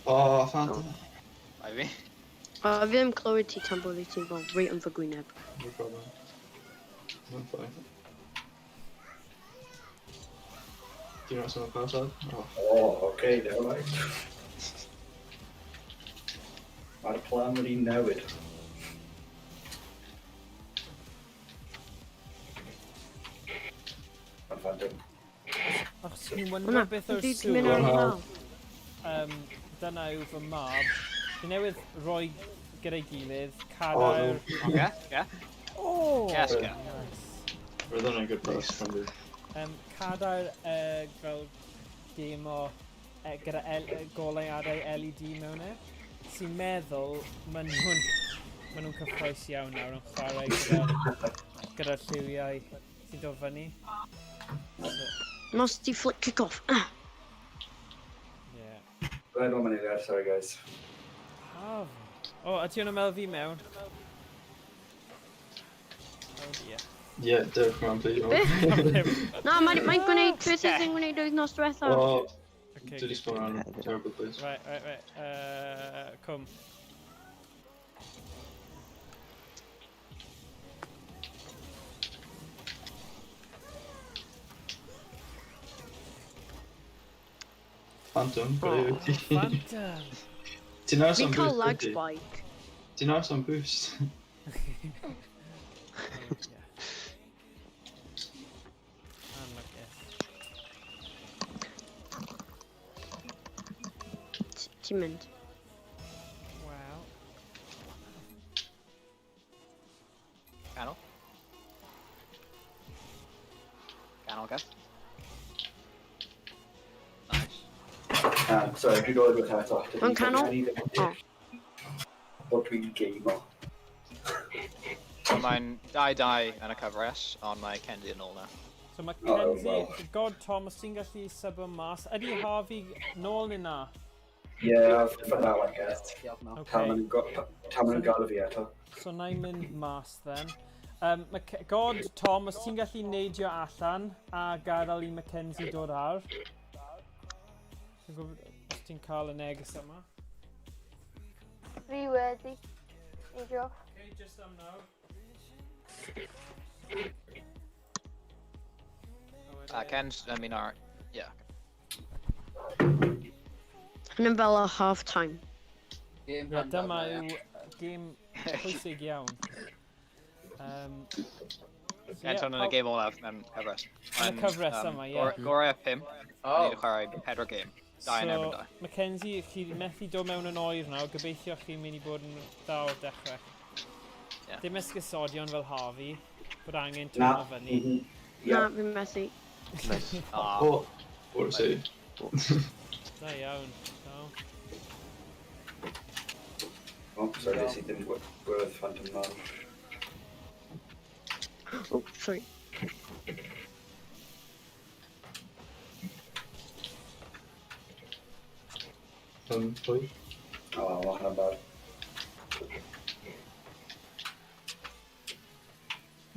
O, Phantom.
Bai fi.
O, fi ddim clywed ti tan bod ti fel reit yn fy gwyneb.
No problem. Mae'n fine. Do you know someone pass out? Oh,
Oh, okay, never mind. Mae'r plan wedi newid. Mae'n phantom.
Achos fi'n
Hwnna,
wondro beth o'r
fi 'di mynd ar
sŵn.
y lawr.
Dyna yw fy mab. Fi newydd roi gyda'i gilydd, cadair...
oh,
Okay, yeah.
Oh!
Yes, yeah.
Nice.
roedd hwnna'n good pass from the...
Cadair fel gêm o gyda goleuadau LED mewn e. Sy'n meddwl maen nhw'n ma nhw'n cyffroes iawn nawr yn chwarae gyda'r lliwiau sy'n dod fyny. So,
Nos ti flick kick off. Ah.
yeah.
Rhaid o'n mynd i sorry guys.
Haf. O, a ti o'n meddwl fi mewn? Oh dear.
Yeah, dewch mewn, please.
Beth? Na, mae'n mae gwneud beth sydd yn gwneud wythnos diwethaf.
Oh,
Okay.
dwi 'di spawn on terrible place.
Right. Come.
Phantom, ble wyt ti?
Phantom!
Ti'n aros
Fi'n
am
cael
boost,
lag
wyt ti?
spike.
Ti'n aros am boost?
Oh, yeah. Anlwcus.
Ti'n mynd.
Wel.
Canol. Canol, guys. Nice.
Sorry, dwi'n dod with eto.
Mewn canol? O.
Bod dwi'n gamer.
So mae'n 2-2 yn y cyfres, ond mae Kenzie yn ôl na.
So mae
Oh,
Kenzie,
well.
God Tom, os ti'n gallu sub mas, ydy Harvey nôl neu na?
Yeah, for now, I guess.
Diolch no.
Tan
Okay.
maen nhw'n gael fi eto.
So na i mynd mas then. God Tom, os ti'n gallu neidio allan a gadael i Mackenzie dod ar. Ti'n gwybod os ti'n cael y neges yma?
Fi wedi. Neidio.
Okay, just am nawr.
Ken's, I mean, alright. Yeah.
Hynny'n fel a half time.
Game
Ie,
plan
dyma
dal,
yw gêm pwysig iawn. So
Ken
ie,
yn y gêm olaf mewn cyfres.
Yn y cyfres yma, ie.
Gorau 5,
Oh.
ni wedi chwarae 4 gêm. 2 yn erbyn
So,
2.
Mackenzie, chi methu dod mewn yn oer nawr, gobeithio chi'n mynd i bod yn dda o'r dechrau.
Ie.
Dim esgusodion fel Harvey, bod angen
Na.
twno fyny.
Mhm.
Na,
Yeah.
fi'n methu.
Nice.
Ah,
Oh, what a save.
Da iawn. Da.
Oh, sorry, nes i ddim gweld Phantom Man.
Oh, sorry.
Pwy?
Oh, mae hwnna'n bad.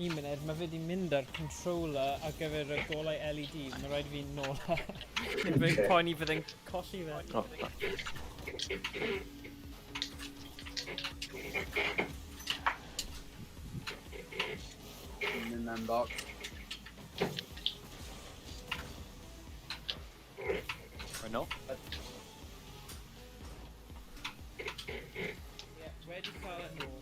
Un munud, mae fe wedi mynd ar controller ar gyfer y golau LED. Mae rhaid i fi nôl e. Fi'n
Okay.
poeni fydd e'n colli fe.
Oh, fuck.
Mynd mewn box.
We're nôl.
Ie, wedi cael e nôl.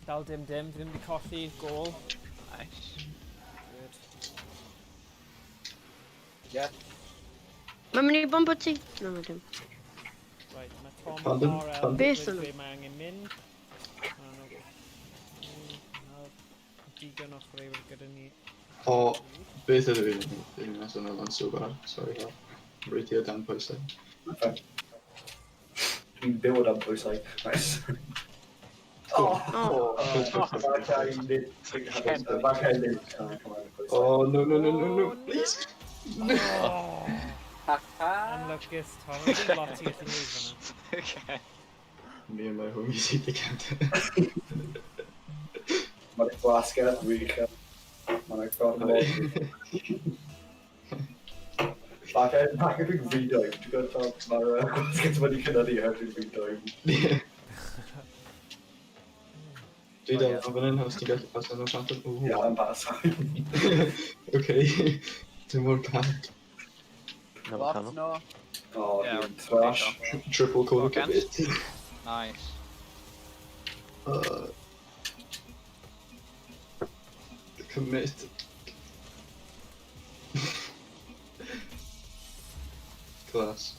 Dal dim dim, fi ddim wedi colli gol.
Nice.
Good.
Yeah.
Mae'n mynd i bombo ti? Na, mae dim.
Right, mae Tom
Pardon?
RL
Pardon?
Beth
wedi
yn-
dweud mae angen mynd. Ma' nhw- Nawr, digon o chwaraewyr gyda ni.
O, beth ydw i'n Fi'n mess yn o'n so bad. Sorry, Hal. Rwy ti o dan pwysau.
Dwi'n byw o dan pwysau. Nice.
Oh.
Oh.
Oh, no, no, no, no, no, please.
Oh.
Ha ha!
Anlwcus, Tom. Dim lot i gallu neud fan'na.
Okay.
Me and my homies eat the counter.
Mae'r gwasgedd rili uchel. Mae'n gormod. Back dwi'n redoed. Ti'n gwybod Tom, mae'r gwasgedd wedi cynyddu heb dwi'n redoed.
Dwi dal yn fan hyn, os ti'n gallu pasio nhw Phantom. Ooh.
Ie, yn pass.
Okay. Dim mor bad.
No,
Lot
canol.
no.
O,
Yeah,
dwi'n trash.
Triple corner
Okay.
commit.
Nice.
Commit. Class.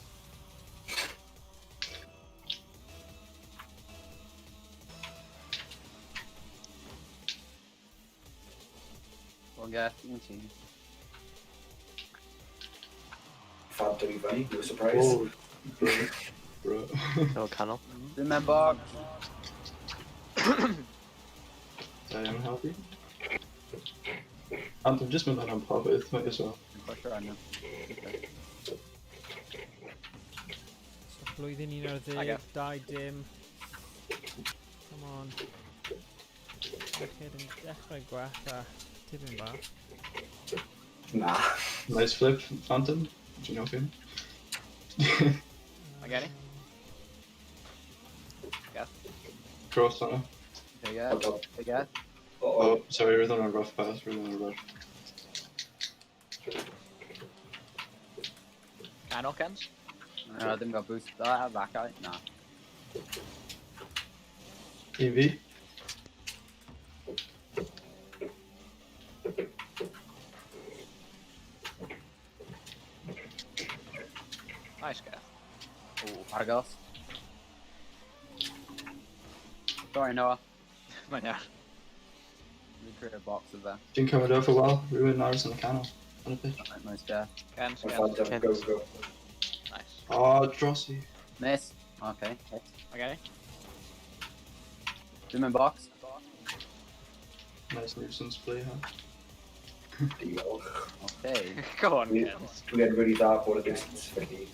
We'll get into.
Phantom i fyny, no surprise.
Oh, bro. Bro.
No, canol.
Ddim yn box.
Da iawn, Harvey. Anthem, just mynd am popeth, might as well.
Dwi'n push arno.
So blwyddyn 11,
Age.
2-0. Come on. Merched yn dechrau gwella tipyn bach.
Na.
Nice flip, Phantom. Do you know him?
I get it.
Cross on her.
There you go. There you go.
Oh,
Oh, sorry, roedd hwnna'n rough pass, roedd hwnna'n rough.
Canol, Kens?
No, ddim got boost. Do I have back out? Na.
EV?
Nice, Gareth.
Ooh, Argos. Sorry, Noah.
Mae'n iawn.
We create a box of there.
Dwi'n cymryd off a while, rhywun aros yn y canol. On y pitch.
Right, nice guy.
Kens,
Mae
Kens.
Phantom, go, go.
Nice.
Oh, drosi.
Miss. Okay. Hit.
Okay.
Ddim yn box.
Nice nuisance play, huh?
Diolch.
Okay.
Go on,
Dwi-
Kens.
Dwi'n really dda bod y distance felly.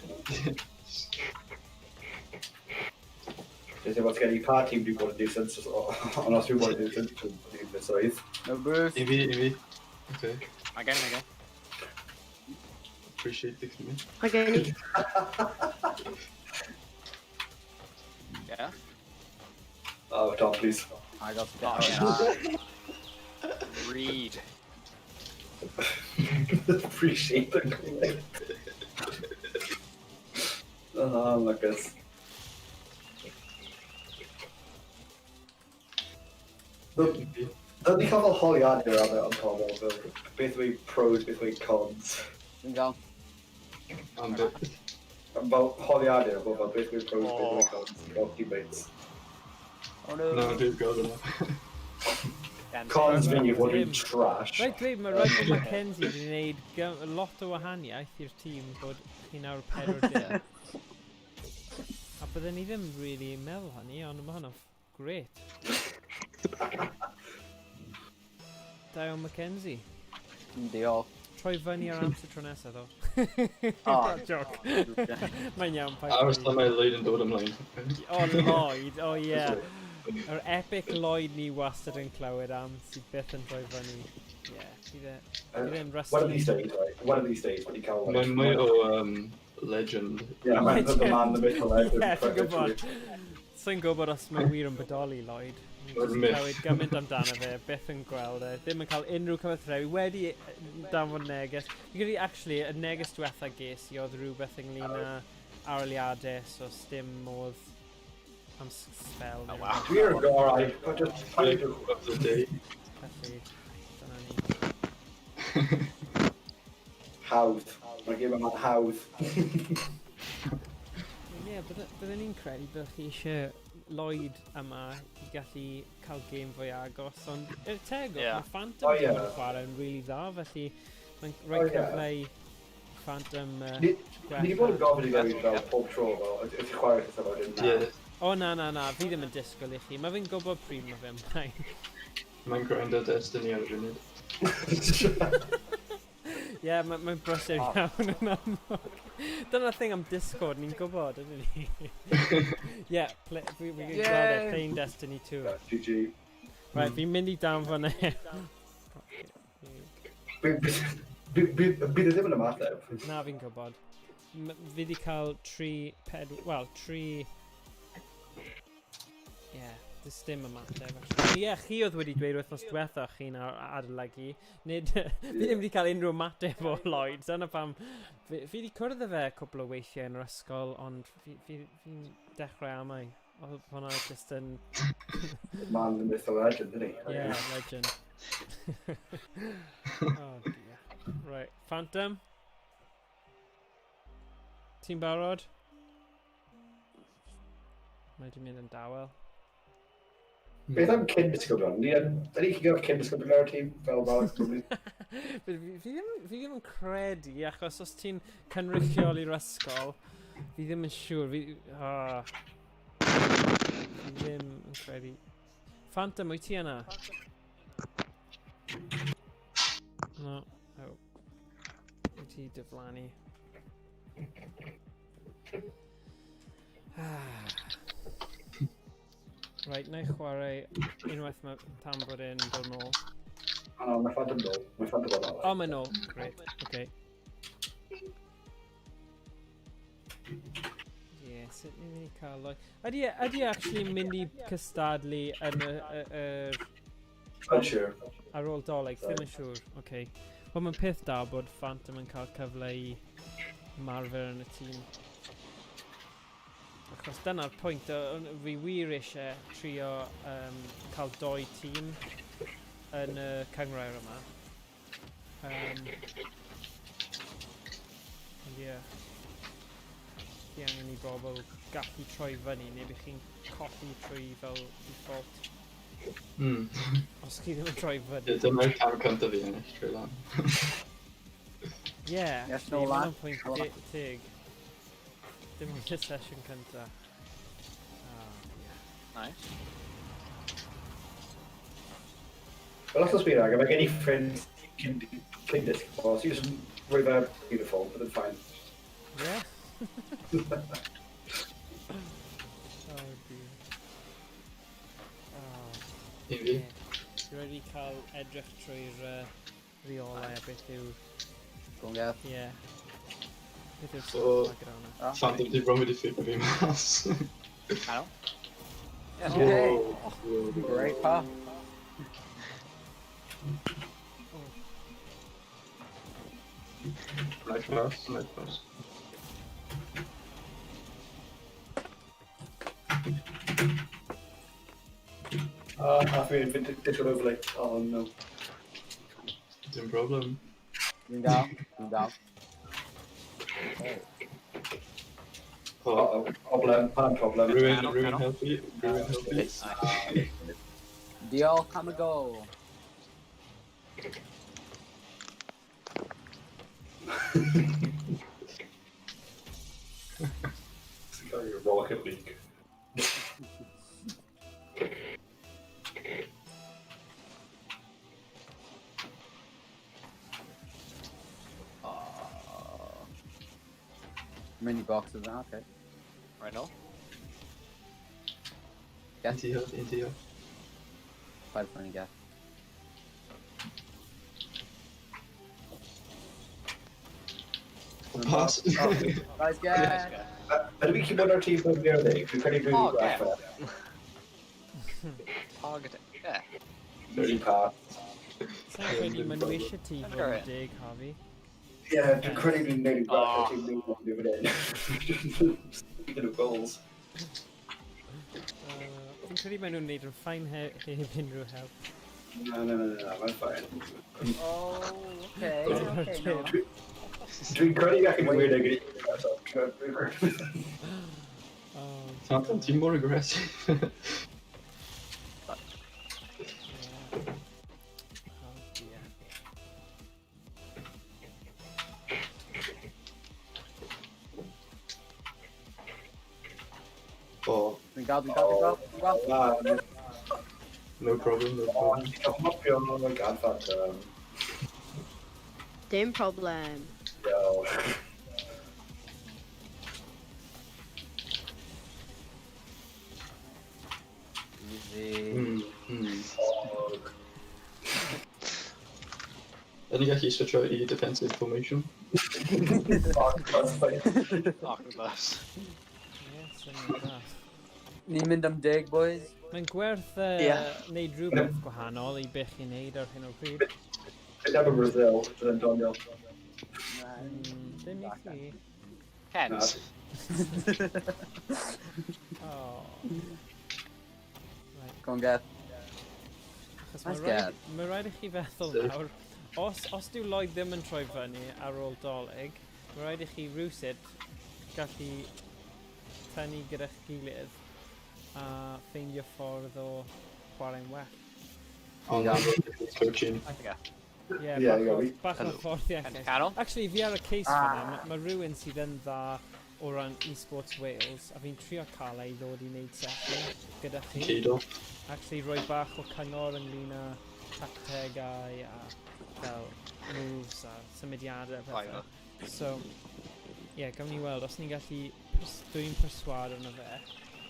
Dwi'n bod gen i pa tîm dwi'n bod yn nuisance, ond os dwi'n bod yn nuisance, dwi'n bod yn misoedd.
No boost.
EV, EV. Okay,
Again, again.
appreciate the commit.
Hi, Gurney.
Yeah.
Oh, Tom, please.
Argos.
Oh,
Oh,
Read.
Appreciate the commit. Oh, Lucas.
EV.
Dyn ni cael fel holiadur am am pobl, fel beth yw eu pros, beth yw eu cons.
Dwi'n gael.
Am bit.
Fel holiadur, fel fel beth yw eu pros, beth yw eu cons, fel teammates.
Oh no.
No, dwi'n gweld hwnna.
Kens.
Cons fi fod
Dim.
yn trash.
Rhaid dweud, mae rhaid bod Mackenzie wedi gwneud lot o wahaniaeth i'r tîm bod chi nawr 40. A bydden ni ddim really yn meddwl hynny, ond mae hwnna'n grêt. Da iawn Mackenzie.
Diolch.
Troi fyny ar amser tro nesaf, ddo.
Oh.
Joke. Mae'n iawn, paid
Aros
poeni.
tan mae Lloyd yn dod ymlaen.
O, Lloyd, o ie. Yr epic Lloyd ni wastad yn clywed am sydd byth yn troi fyny. Ie, bydd e'n rusty.
One of these days, right? One of these days, when you cael...
Mae'n mwy o legend.
Yeah, mae'n the man, the myth, the legend.
Ie, ti'n gwybod. So'n gwybod os mae wir yn bodoli, Lloyd. Ni'n
O'r
jyst
myth.
clywed gymaint amdano fe, byth yn gweld e, ddim yn cael unrhyw cyfathrebu, wedi danfon neges. Fi'n credu, actually, y neges diwetha ges i oedd rhywbeth ynglyn â arholiadau, so sdim modd am spell.
Oh, wow.
Dwi ar y gorau, but just
Flip of the day.
Felly, dyna ni.
Hawdd. Mae'r gêm yma'n hawdd.
Ie, bydden ni'n credu byddech chi eisiau Lloyd yma i gallu cael gêm fwy agos, ond i'r tegwch, mae Phantom
Oh,
wedi bod
ie.
yn chwarae'n rili dda, felly mae'n rhoi
Oh, ie.
cyfle i Phantom
Ni wedi bod yn gofyn i Lloyd fel pob tro, fel, wyt ti'n chwarae wrth yma, wedyn na.
Ie.
O, na, na, na, fi ddim yn disgwyl i chi. Mae fi'n gwybod pryd mae fe'n mlaen.
Mae'n grindo Destiny ar y funud.
Ie, yeah, mae'n brysur iawn yn amlwg. Dyna'r thing am Discord, ni'n gwybod, ydyn ni? Ie, fi gweld e,
Yay!
playing Destiny 2.
GG.
Right, fi'n mynd i danfon e.
Bydd e ddim yn ymateb.
Na, fi'n gwybod. Fi wedi cael tri, wel, tri... Ie, yeah, does dim ymateb, actually. Ie, yeah, chi oedd wedi dweud wythnos diwetha chi'n adolygu. Nid, fi ddim wedi cael unrhyw ymateb o Lloyd. Dyna pam... Fi wedi cwrdd â fe cwpl o weithiau yn yr ysgol, ond fi'n dechrau amau. Oedd hwnna just yn...
Man, the myth, the legend, isn't he?
Yeah, legend. Oh dear. Right, Phantom. Ti'n barod? Mae di mynd yn dawel.
Beth am cyn disgyblion? Ydy chi'n gael cyn disgyblion ar y tîm fel Alex Cymru?
Fi ddim yn credu, achos os ti'n cynrychioli'r ysgol, fi ddim yn siŵr. Fi ddim yn credu. Phantom, wyt ti yna? No. Oh. Wyt ti diflannu? Ah. Right, na i chwarae unwaith mae tan bod e'n dod nôl.
O, no, mae Phantom nôl. Mae Phantom o'n ôl.
O, mae'n nôl. Great, okay. Ie, sut ni'n mynd i cael o'i... Ydy e actually mynd i cystadlu yn y
Unsure.
Ar ôl Dolig, ddim yn siŵr. Okay. Wel, mae'n peth da bod Phantom yn cael cyfle i marfer yn y tîm. Achos dyna'r pwynt, fi wir eisiau trio cael doi tîm yn y cynghrair yma. Ond ie, chi angen i bobl gallu troi fyny, neu bych chi'n colli trwy fel default. Os chi ddim yn troi fyny.
Ie, dyma'r cam cyntaf fi ennill trwy lan.
Ie,
Yes,
actually,
no
ma'
lan.
hwnna'n pwynt
No lan.
teg. Dim ond y sesiwn cynta. Ah, yeah.
Nice.
Wel, os oes fi mae gen i ffrind cyn disgybl, so jyst rhoi fe uniform, but then fine.
Yeah? Oh dear. Oh,
Un fi.
ie. Dwi wedi cael edrych trwy'r reolau a beth yw'r...
Go on, Gav.
Ie. Beth yw'r
So-
sefyllfa gyda hwnna.
Oh.
Phantom di bron wedi ffigro fi mas.
Canol.
Yes, okay.
Whoa.
Great pass.
Oh.
Nice pass, nice pass.
Ah, fi yn disgwyl overlay. Oh no.
Dim problem.
Dwi'n dal, dwi'n dal.
O,
Uh-oh, problem, pan problem.
rhywun,
Canol,
rhywun
canol.
helpu, rhywun helpu.
Diolch am y gol.
It's like a Rocket League.
Oh. Mini boxes, okay.
Right nôl.
Yes,
Into you, into you.
Quite funny guy.
Pass.
Oh, nice guy.
Nice guy.
Ydw i'n cybod ar tîm bob ni'r ddeg? Dwi'n credu dwi'n
Oh,
gwella.
Target. Yeah.
Easy pass.
Sa'n credu maen nhw eisiau ti fod yn
Great.
deg, Harvey.
Ie, dwi'n credu dwi'n neud i gwella
Oh.
tîm nhw'n nhw fan hyn. Speaking of goals.
Fi'n credu maen nhw'n neud yn fine heb unrhyw help.
Na, na, na, na, mae'n fine.
Oh, okay. Okay, no.
Dwi'n credu gallu dwi'n weird gyda
Oh,
Phantom, ti'n mor aggressive.
yeah. Oh dear.
O,
Dwi'n Fi'n gael, fi'n gael, fi'n gael, fi'n gael.
Na.
No problem, no
O,
problem.
ti'n cael mopio gan Phantom.
Dim problem.
Diolch.
Easy.
Og.
Ydyn ni'n gallu switcho i defensive formation?
Fuck, that's fine.
Octopus.
Ie, syniad da.
Ni'n mynd am 10, boys.
Mae'n gwerth
Ie.
neud rhywbeth gwahanol i be chi'n neud ar hyn o bryd.
Fynd am y Brazil, bydd yn doniol.
Ddim i chi.
Kens.
Oh. Right.
Go on, Geth.
Achos
Nice
mae rhaid,
Geth.
mae rhaid i chi feddwl
Safe.
nawr, os dyw Lloyd ddim yn troi fyny ar ôl Dolig, mae rhaid i chi rywsut gallu tynnu gyda'ch gilydd a ffeindio ffordd o chwarae'n well.
Ond coaching.
Ie,
Ie,
bach
ie,
o, bach o
Hello.
hyfforddiant.
Ken canol.
Actually, fi ar y case fyna, mae ma rhywun sydd yn dda o ran eSports Wales, a fi'n trio cael ei ddod i wneud sesiwn gyda chi.
Ceidol.
Actually, rhoi bach o cyngor ynglyn â tactegau a fel moves a symudiadau a pethau. So, ie, yeah, gawn ni weld, os ni'n gallu dwyn perswâd arno fe,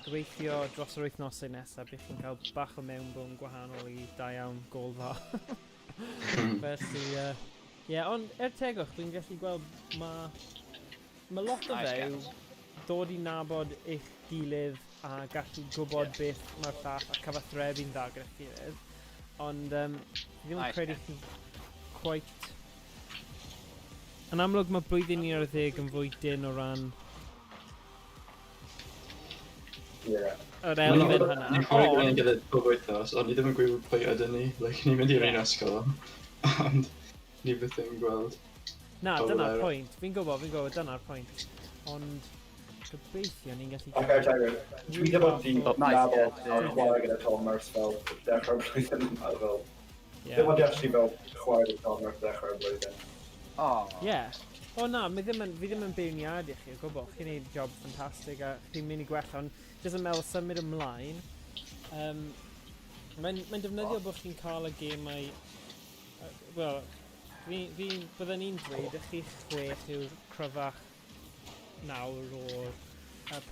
gobeithio dros yr wythnosau nesaf bydd chi'n cael bach o mewnbwn gwahanol i da iawn gol dda. Felly, ie, yeah, ond er tegwch, fi'n gallu gweld mae lot o
Nice,
fe yw
Geth.
dod i nabod eich gilydd a gallu gwybod beth mae'r llall a cyfathrebu'n dda gyda'ch gilydd. Ond fi ddim yn
Nice,
credu
Ken.
chi quite. Yn amlwg mae blwyddyn 11 yn fwy dyn o ran yr elfen hynna.
Ni'n chwarae gyda'n
Ond,
gilydd pob wythnos, ond ni ddim yn gwybod pwy ydyn ni. Like, ni'n mynd i'r un ysgol, ond ni byth yn gweld.
Na,
pobl
dyna'r
eraill.
pwynt. Fi'n gwybod, dyna'r pwynt. Ond gobeithio ni'n gallu
Ac ar Tiger, dwi ddim ond di
Oh, nice,
nabod
yeah,
a chwarae gyda Tom ers fel dechrau'r blwyddyn yma, fel.
Ie.
Ddim ond i actually fel chwarae gyda Tom ers dechrau'r blwyddyn.
Oh.
Ie. O na, mi ddim yn, fi ddim yn beirniadu chi o gwbl. Chi'n neud job ffantastig a chi'n mynd i gwella, ond jyst yn meddwl symud ymlaen. Mae'n defnyddio bod chi'n cael y gemau. Wel, fi, bydden ni'n dweud y chi chwech yw'r cryfach nawr o'r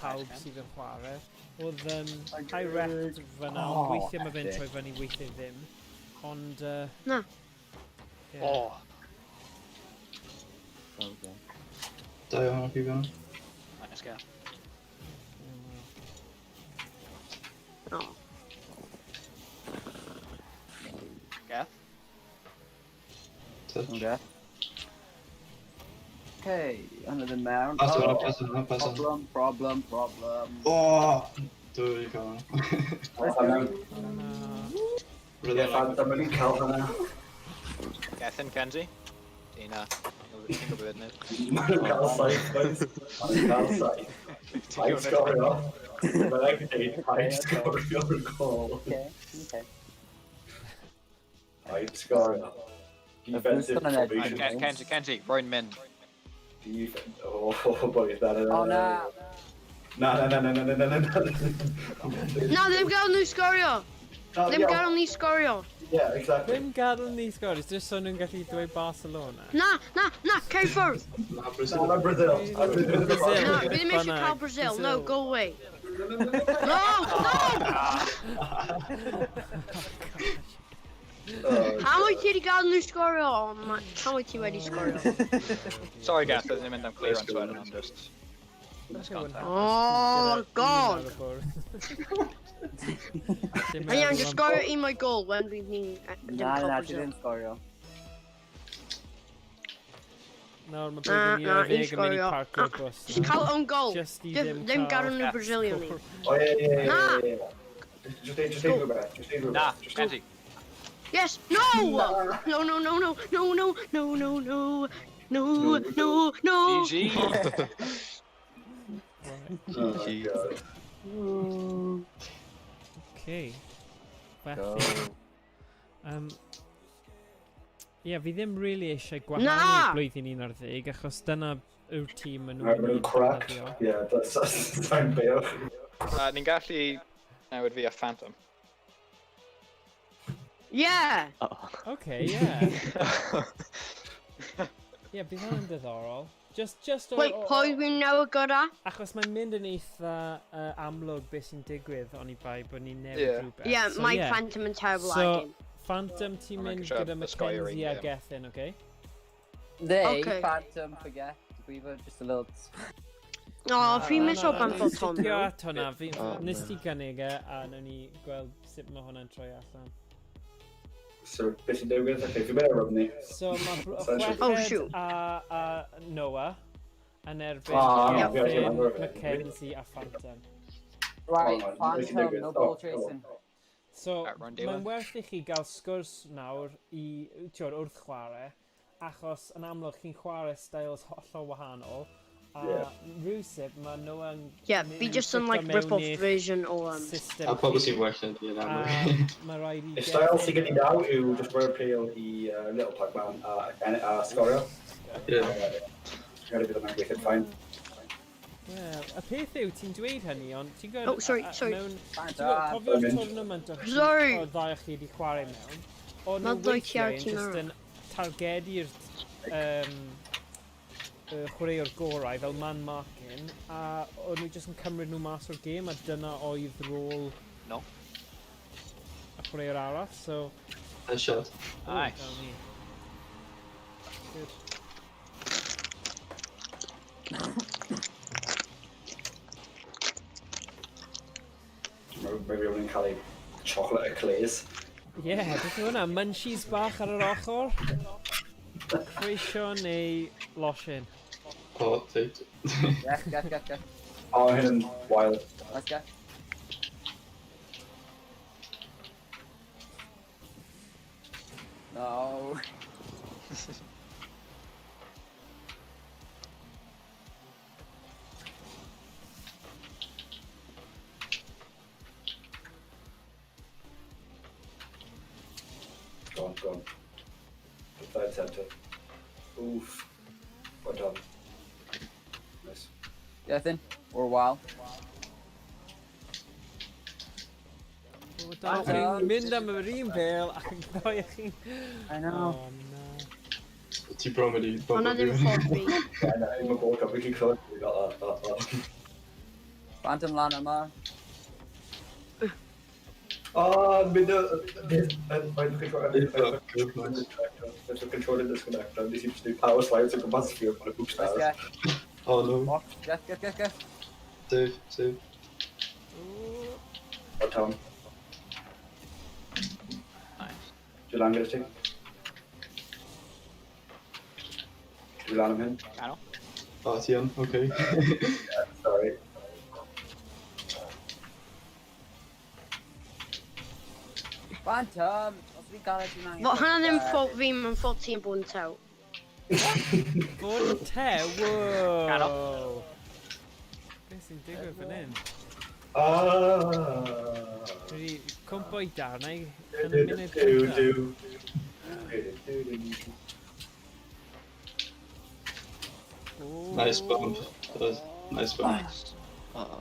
pawb sydd yn chwarae. Oedd High Rect fyna, ond
Oh,
weithiau mae fe'n
epic.
troi fyny, weithiau ddim. Ond
Na.
Ie.
Oh.
Okay.
Da iawn chi fyna.
Nice, Geth.
Oh.
Geth.
Touch.
Okay. Okay, hwnna ddim mewn.
Pas hwnna,
Oh,
pas hwnna, pas hwnna.
Problem, problem, problem.
Oh! Dwi wedi cael hwnna.
Let's go.
Na.
Ie, Phantom wedi cael hwnna.
Geth and Kenzie. Ti'n ti'n gwybod beth wneud.
Maen nhw'n cael 7, boys. Maen nhw'n cael 7. Paid sgorio. Mae'n rhaid i dweud, paid sgorio'r gol.
Okay.
Paid sgorio. Defensive
Boost on an edge.
formation.
Kenzie, Kenzie, rwy'n mynd.
Oh, boys, na, na, na.
Oh, na.
Na, na, na, na, na, na, na, na, na.
Na, ddim gael nhw sgorio.
Na,
Ddim
ie,
gael ni sgorio.
Yeah, exactly.
Ddim gadael ni sgorio, jyst so nhw'n gallu dweud Barcelona.
Na, na, na, cer ffwrdd.
Na,
Na,
Brazil.
na, Brazil. Na,
Brazil.
Na, fi ddim eisiau
Bynnag,
cael Brazil. No,
Brazil.
go away. No, no!
Oh,
Pam wyt ti wedi gael nhw sgorio? Oh, pam wyt ti wedi sgorio?
Sorry, Geth, byddwn ni'n mynd am clearance wedyn, ond just contact.
Oh, God.
Dim
A iawn,
meddwl
just
am-
sgorio un my goal when bydd ni'n ddim
Na,
cael
na, ti
Brazil.
ddim sgorio.
Nawr mae
Na,
blwyddyn
na, un
11 yn mynd i
sgorio.
parcio'r
Ah,
bws.
Just cael own goal.
Just i
Ddim
ddim
ddim
cael
gadael nhw Brazilian ni.
Oh, ie,
Na.
ie. Just deud rhywbeth, just deud
Na,
rhywbeth. Just
Kenzie.
Yes! No! No, no, no, no, no, no, no, no, no, no, no, no!
GG.
Oh, God.
Okay.
Go.
Felly, ie, fi ddim really eisiau gwahanu
Na!
blwyddyn 11, achos dyna yw'r tîm maen
Right,
nhw'n
maen nhw'n cracked.
defnyddio.
Yeah, that's time beio.
Ni'n gallu newid fi a Phantom.
Yeah!
Oh.
Okay, yeah. Yeah, bydd hwnna'n diddorol. Just o,
Wait,
o,
pwy fi'n newid gyda?
Achos mae'n mynd yn eitha amlwg beth sy'n digwydd, oni bai bod ni'n newid
Yeah.
rhywbeth.
Yeah,
So,
mae
yeah.
Phantom yn terrible
So,
at game.
Phantom, ti'n
Ond
mynd
mae'n
gyda
siarad
Mackenzie a
game.
Gethin, okay?
They,
Okay.
Phantom, forget. We were just a little...
O, fi'n miso
Na, na,
bump o Tom.
Sticio at hwnna,
Oh,
nes
na.
ti gynnig e, a nawn ni gweld sut mae hwnna'n troi allan.
So, beth sy'n digwydd? Okay, fi'n mynd ar Romney.
So mae
Essentially.
Oh,
Chweched
shoot.
a Noah yn erbyn
Ah,
yeah,
Gethin,
yeah, yeah.
Mackenzie a Phantom.
Right,
Oh, beth sy'n
Phantom,
digwydd?
no ball
Oh,
chasing.
So,
Right, run
mae'n
diwedd.
werth i chi gael sgwrs nawr i, tiwr, wrth chwarae, achos yn amlwg chi'n chwarae styles hollol wahanol, a
Yeah.
rhywsut mae Noah'n
Yeah,
mynd
fi
i
just yn
ffitio
like
mewn
rip-off
i'ch
version o...
system
A pobl
chi,
sy'n well na ni yn
a
amlwg.
mae rhaid i
Y style sy'n
Gethin-
gyda ni nawr yw just roi'r pêl i Little Pac-Man a sgorio.
Ie.
Dwi'n credu bydd hwnna'n gweithio'n fine.
Wel, y peth yw, ti'n dweud hynny, ond ti'n gwybod...
Oh, sorry, sorry.
Mewn, ti'n
Phantom.
gwybod, cofio'r
Mynd.
tournament o chi,
Sorry.
o ddau o chi wedi chwarae mewn, o'n
Not
nhw
like
weithiau
ti
yn
ar tîm
just
arall.
yn targedu'r y chwaraewr gorau fel man marking, a o'n nhw jyst yn cymryd nhw mas o'r gêm, a dyna oedd rôl
No.
y chwaraewr arall, so...
Nice shot.
O,
Nice.
gawn ni. Good.
Mae rhywun yn cael ei chocolate eclairs.
Ie, yeah, beth yw hwnna? Munchies bach ar yr ochr? Croesio neu losin?
O, dweud.
Yes, yes, yes, yes.
O, hyn yn wild.
Let's go. No.
Go on, go on. The third centre. Oof. Well done. Nice.
Gethin, or while.
O, da chi'n mynd am yr un bel ac yn ddoi chi'n...
I know.
Oh, no.
Ti bron wedi
Hwnna ddim ffordd fi.
Yeah, no, mae'n ball cup, we can close. We got that, that, that.
Phantom lan yma.
Oh, mynd o... Mae'n controller disconnect. Nes i just do power slides o gwmpas fi o'r hoop
Let's
stars.
go.
Oh no.
Watch. Yes, yes, yes, yes.
Save, save.
O, Tom.
Nice.
Dwi'n lan gyda ti? Dwi'n lan am hyn.
Canol.
O, ti yn, oce.
Sorry.
Phantom! Os fi gael ti'n angen...
Wel, hwnna ddim ffault fi, mae'n ffault ti'n bod yn tew.
Bod yn tew? Wow!
Canol.
Beth sy'n digwydd fan hyn?
Ah!
Dwi wedi cwmpo i darnau yn y
Du,
munud
du,
cyntaf.
du. Du, du, du, du.
Nice bump. That was nice bump.
Nice.
Oh,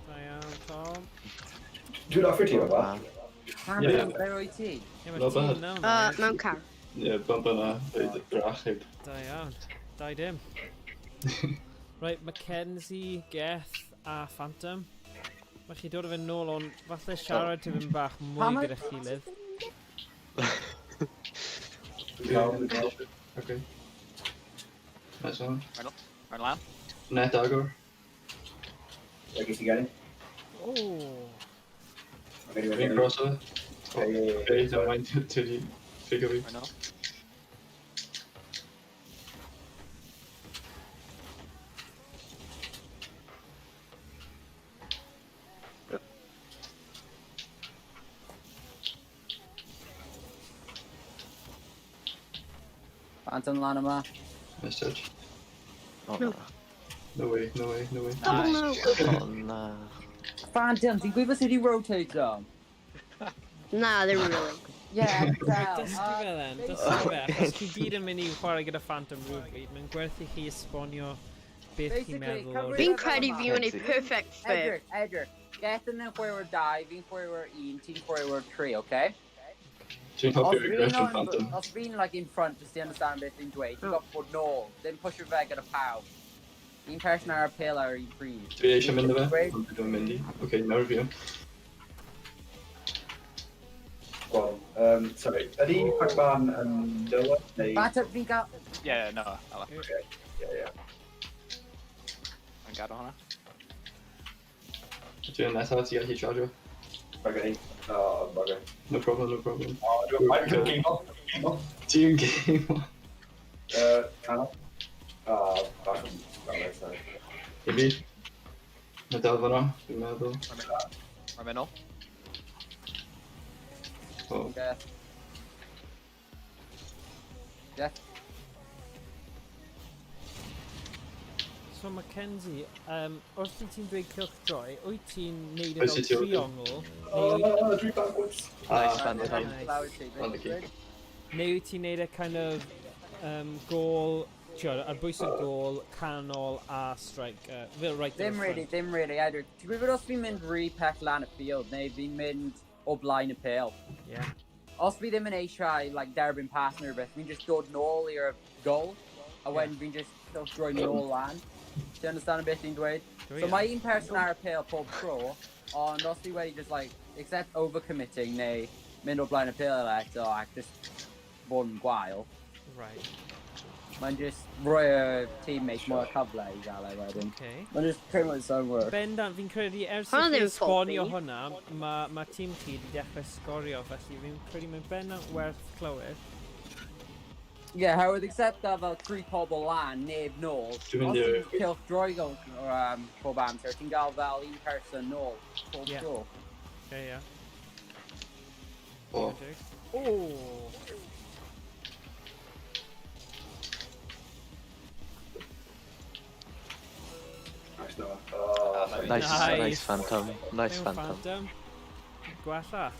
Da iawn, Tom.
Dwi'n offer ti yma?
Phantom,
Yeah.
ble wyt ti?
Ie, mae'r
Not
tîm
bad.
nawr.
Mewn car.
Ie, bump yna, dweud yr achub.
Da iawn. 2-0. Right, Mackenzie, Geth a Phantom. Mae chi dod o fynd nôl, ond falle siarad tipyn bach mwy
Pam mae-
gyda gilydd.
Dwi'n cael.
Okay. Nice one.
Run lan.
Net agor.
Like, i gen i?
O!
Fi'n cross o. Okay, never mind. Ti wedi figure fi.
Run nôl.
Phantom lan yma.
Nice touch.
oh
No.
na.
No way, no way, no way.
Double no.
Oh na.
Phantom, ti'n gwybod sut i rotate o?
Na, ddim really.
Yeah, tell.
Dysgu fe then, dysgu fe. Achos chi gyd yn mynd i chwarae gyda Phantom rhywbryd, mae'n gwerth i chi esbonio beth chi'n
Basically,
meddwl
cyfri-
o'r...
Fi'n credu fi yn ei perfect fit.
Edric, Edric, Gethin yn chwaraewyr 2, fi'n chwaraewyr 1, ti'n chwaraewyr 3, okay?
Dwi'n
Os
hoffi'r
fi'n
aggression
on,
Phantom.
os fi'n like in front, just to understand beth fi'n dweud, ti'n gorfod bod nôl, ddim pushio fe gyda pawb. Un person ar y pêl ar un pryd.
Dwi eisiau mynd â fe,
Dweud-
ond dwi ddim yn mynd i. Oce, nawr fi.
Go on. Sorry, ydy Pac-Man yn Noah? Neu...
Phantom, fi'n gael...
Yeah, no, Ella.
Ie, ie.
Yn gadael hwnna.
Dwi'n nesaf, ti'n gallu charge.
Bugger. Oh, bugger.
No problem, no problem.
Oh, dwi'n game off. Game off.
Ti'n game on.
Canol. Oh, bach yn... Oh, sorry.
I fi. Mae dal fan'na, fi'n meddwl.
Mae'n mynd nôl.
O,
Geth. Geth.
So Mackenzie, wrth i ti'n dweud cylch droi, wyt ti'n neud e
Oes
fel
i ti wedi?
triongl, neu,
Oh, dwi backwards.
Nice
Ah,
Phantom.
Nice.
Lawr i ti,
Unlucky.
dweud.
neu wyt ti'n neud e kind of gol, ti'od, ar bwys y gol, canol a strike, fel right ar y
Ddim really,
front.
ddim really, Edric. Ti'n gwybod os fi'n mynd rhy pell lan y field, neu fi'n mynd o blaen y pêl.
Yeah.
Os fi ddim yn eisiau, like, derbyn pass neu rhywbeth, fi'n just dod nôl i'r gol, a wedyn fi'n just droi nôl lan. Ti'n understand beth fi'n dweud?
Dwi
So
yn.
mae un person ar y pêl pob tro, ond os fi wedi just like, except overcommitting neu mynd o blaen y pêl eto ac just bod yn gwael,
Right,
mae'n just rhoi y teammate mwy o cyfle i gael e wedyn.
okay.
Mae'n just pretty much so work.
Bendant, fi'n credu ers i
Hwnna
chi
ddim fault
esbonio
fi.
hwnna, mae ma tîm chi wedi dechrau sgorio, felly fi'n credu mae'n bendant werth clywed.
Ie, yeah, herwydd except gael fel tri pobl lan, neb nôl.
Dwi'n mynd
Os
i'r-
ti'n cylch droi gol pob amser, ti'n gael fel un person nôl, pob
Ie.
tro.
Ie, ie.
o.
O!
Nice, Noah. Oh, sorry.
Nice,
Nice.
nice Phantom. Nice
Mewn
Phantom.
Phantom. Gwella.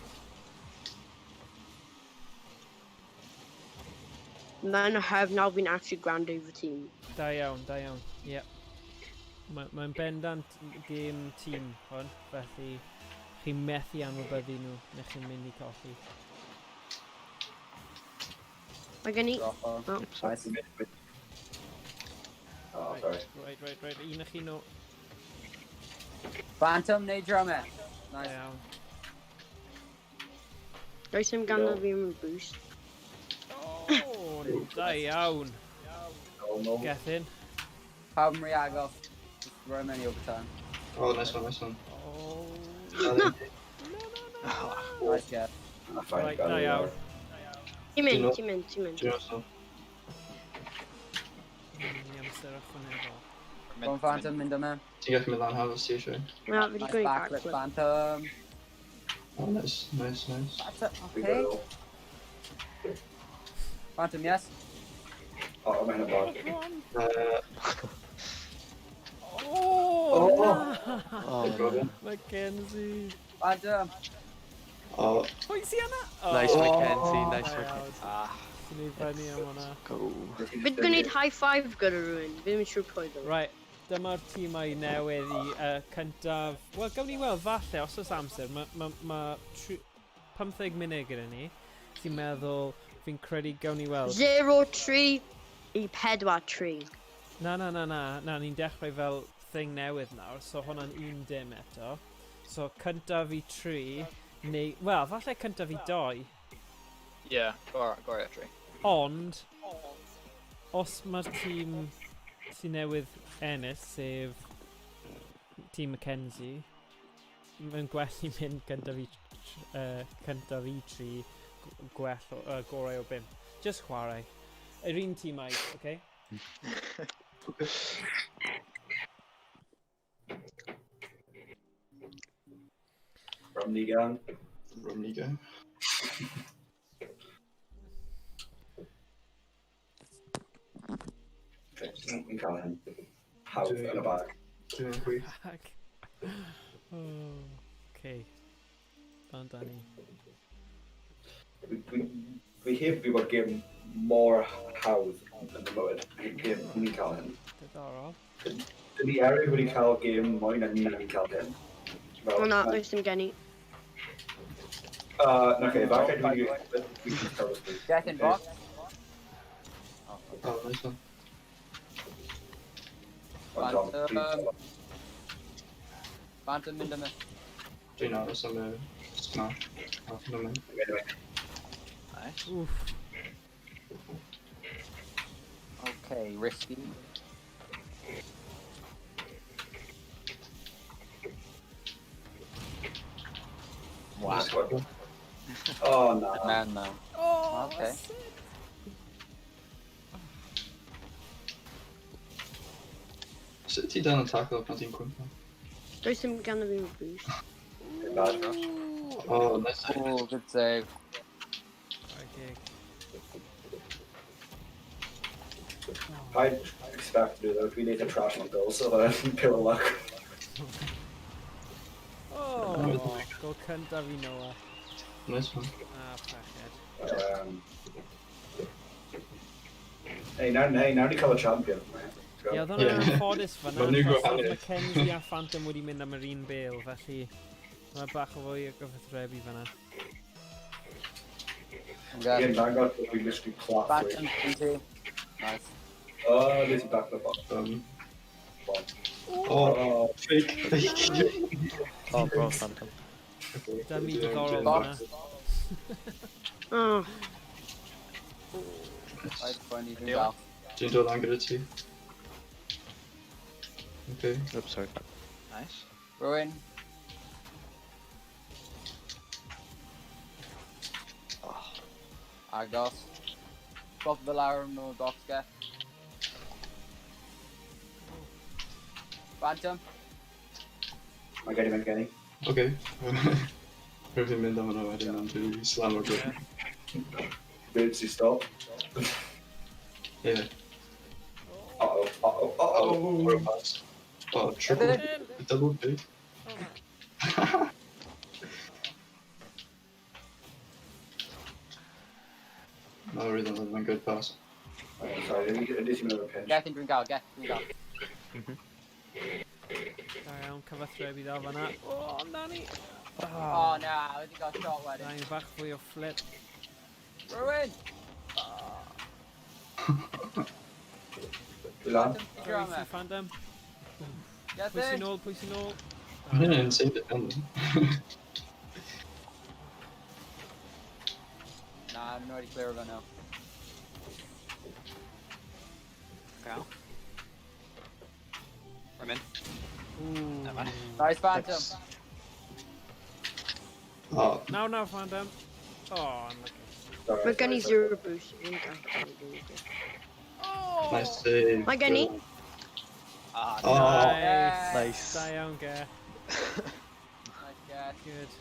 Men have now been actually grand over team.
Da iawn, da iawn. Ie. Yeah. Mae'n ma bendant game tîm hwn, felly chi'n methu anwybyddu nhw, neu chi'n mynd i colli.
Mae gen i...
Drop o.
Oh.
Nice.
Oh, sorry.
Right. Un o'ch chi nhw.
Phantom neu drummer.
Da
Nice.
iawn.
Does dim ganddo fi yn boost.
O, da iawn.
No, no.
Gethin.
Pawb yn rhy agos. Just rhoi mewn i overtime.
Oh, nice one, nice one.
O,
Nice, Jeff.
Ah, fine,
right,
gael
da
e.
iawn.
Ti'n mynd,
Dwi'n-
ti'n mynd, ti'n mynd.
Dwi'n awesome.
Ni amser ychwanegol.
Go on, Phantom, mynd yma.
Ti'n gallu mynd lan haf os ti eisiau.
Na, fi wedi
Nice
gwneud
backflip,
backflip.
Phantom.
Oh, nice, nice, nice.
Phantom,
Dwi'n
okay.
gael o.
Phantom, yes.
O, mae hynny'n bad.
O, na!
Oh,
No problem.
Mackenzie.
Phantom.
O,
Pwy sy yna? O,
Nice
Oh.
Mackenzie, nice
da iawn.
Mackenzie.
Ah,
Ti'n neud fyny am hwnna.
Go.
Fi wedi gwneud high five gyda rhywun. Fi ddim yn siŵr pwy ddo.
Right, dyma'r tîmau newydd i cyntaf. Wel, gawn ni weld, falle, os oes amser, mae ma, ma 15 munud gyda ni. Ti'n meddwl, fi'n credu gawn ni weld.
0, 3 i 4, 3.
Na, na, na, na, na, ni'n dechrau fel thing newydd nawr, so hwnna'n un dim eto. So, cyntaf i 3, neu, wel, falle cyntaf i 2,
yeah, go go tri.
ond, os mae'r tîm sy'n newydd ennill, sef tîm Mackenzie, mae'n gwell i mynd cyntaf i 3, gwell o, gorau o 5. Just chwarae. Yr un tîmau, oce? Okay?
Romney gang.
Romney gang.
Fi'n cael hyn. Hawdd yn y bag.
Dwi'n chwith.
Ag. Oh, okay. Bant â ni.
Fi heb fi bod gêm mor hawdd yn y mywyd. Gêm ni'n cael hyn.
Diddorol.
Dyn ni erioed wedi cael gêm mwy na ni wedi cael hyn.
O na, does dim gen i.
Na chi, falle dwi wedi cael ysbryd.
Get in box.
Oh, nice one.
Phantom. Phantom mynd am y...
Dwi'n aros am y smash. Oh, no man.
Nice.
Oof.
Okay, risky.
Wow.
Oh, na.
Man, no.
Oh,
Okay.
Sut ti dan yn tackle pan ti'n cwympo?
Does dim ganddo fi boost.
Bad.
Oh, nice.
Oh, good save.
Okay.
I'd expect to do that. Dwi'n eitha trash on goals, so pure luck.
Oh, gol cyntaf i Noah.
Nice one.
Ah, pechad.
Hey, nawr ni cael y champion.
Ie, oedd hwnna'n anffodus fan'na,
Ma'n nhw'n
achos oedd
gwahaniaeth.
Mackenzie a Phantom wedi mynd am yr un bêl, felly mae bach o fwy o gyfathrebu fan'na.
Again, dangos bod fi'n literally clap.
Phantom, into. Nice.
Oh, there's a back of the box.
Oh, fake, fake.
Oh, bro, Phantom.
Dyma diddorol
Box.
fan'na.
Oh,
Right, funny, dwi'n gael.
Dwi'n dod lan gyda ti. Okay.
Oops, sorry.
Nice.
Ruin. Agos. Drop the lawr yn ôl box, ge. Phantom.
Mae gen i, mae gen i.
Okay. Rwy'n fi'n mynd am hwnna wedyn, ond dwi'n slam o'r gol.
Emergency stop.
Yeah.
Uh-oh, uh-oh, uh-oh.
What a pass. Oh, triple, double pick. No, really, that was a good pass.
Sorry, I didn't even have a pinch.
Gethin, dwi'n gael, Gethin, dwi'n gael.
Da iawn, cyfathrebu dda fan'na. O, nani!
Oh, na, wedi gael shot wedyn.
Da bach fwy o flip.
Ruin!
Dwi lan.
Phantom, dwi'n
Pwy sy'n Phantom? Pwy sy'n
Gethin!
nôl, pwy sy'n nôl?
Mae'n insane defending.
Na, I'm already clear of it now.
Okay. I'm in.
Ooh.
Never mind.
Nice, Phantom.
Nice.
Oh,
Nawr, nawr, Phantom. Oh, unlucky.
Sorry,
mae gen i
sorry, sorry.
zero boost. Fi'n gallu gwneud e.
nice save.
Mae gen i.
Ah,
Oh.
Nice.
Nice.
Da iawn, ge.
Nice, Geth.
Good.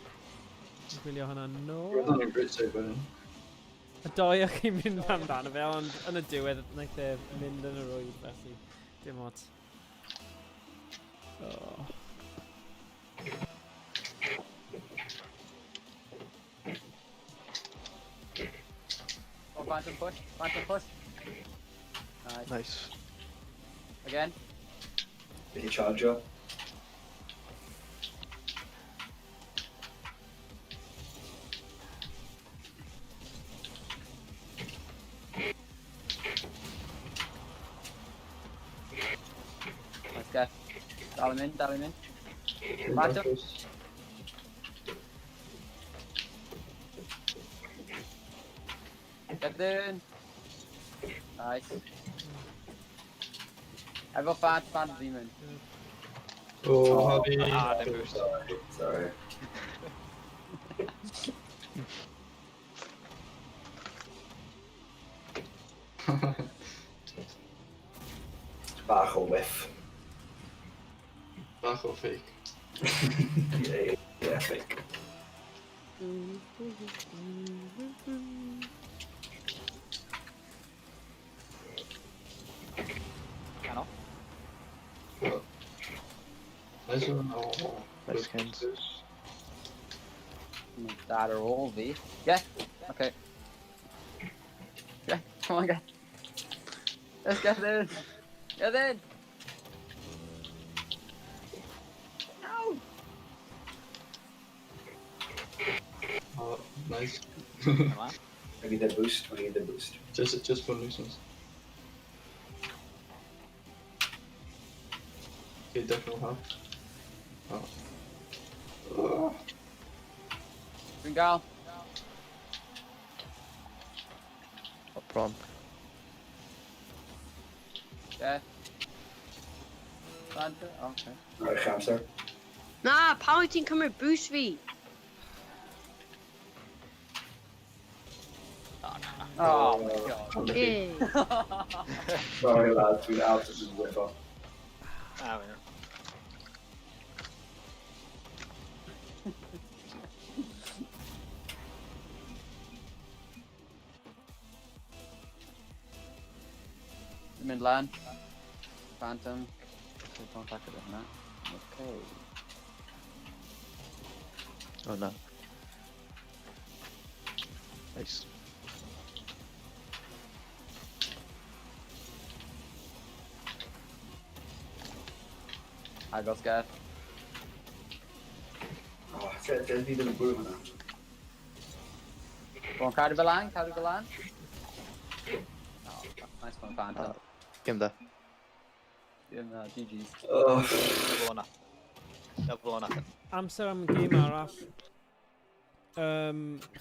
Dwi'n gwylio hwnna nôl.
Roedd hwnna'n great save wedyn.
Y doi o'ch chi'n mynd amdano fe, ond yn y diwedd wnaeth e mynd yn y rwyd, felly dim ots. Oh.
Oh, Phantom push. Phantom push. Nice.
Nice.
Again.
Did he charge you?
Nice, Geth. Dal him in, dal him in. Phantom. Gethin! Nice. Efo Phantom, Phantom Demon.
Oh, Harvey.
Ah, dim boost.
Sorry, sorry. Bach o whiff.
Bach o fake.
Yeah, fake.
Canol.
Nice one. Oh,
Nice hands.
Dad ar ôl fi. Geth! Okay. Yeah, come on, guys. Let's get in. Get in. No.
Oh, nice.
Ymlaen.
I need the boost, I need the boost.
Just for nuisance. Okay, definitely have. Oh. Oh.
Dwi'n gael.
Oh, prom.
Yeah. Fanta, okay.
Right, hamster.
Na, pam wyt ti'n cymryd boost fi?
Oh my god.
Unlucky.
Okay.
Sorry lads, dwi'n out of the whiff off.
Ah, we
Dwi'n mynd lan. Phantom. Okay, don't tackle it hwnna. Okay.
Oh na. Nice.
Agos ger.
Oh, fi ddim yn bwrw hwnna.
Go on, cadw fe lan, cadw fe lan. Oh, nice one, Phantom.
Gêm da.
Dim, GG's.
Oh,
Double or nothing. Double or nothing.
Amser am gêm arall.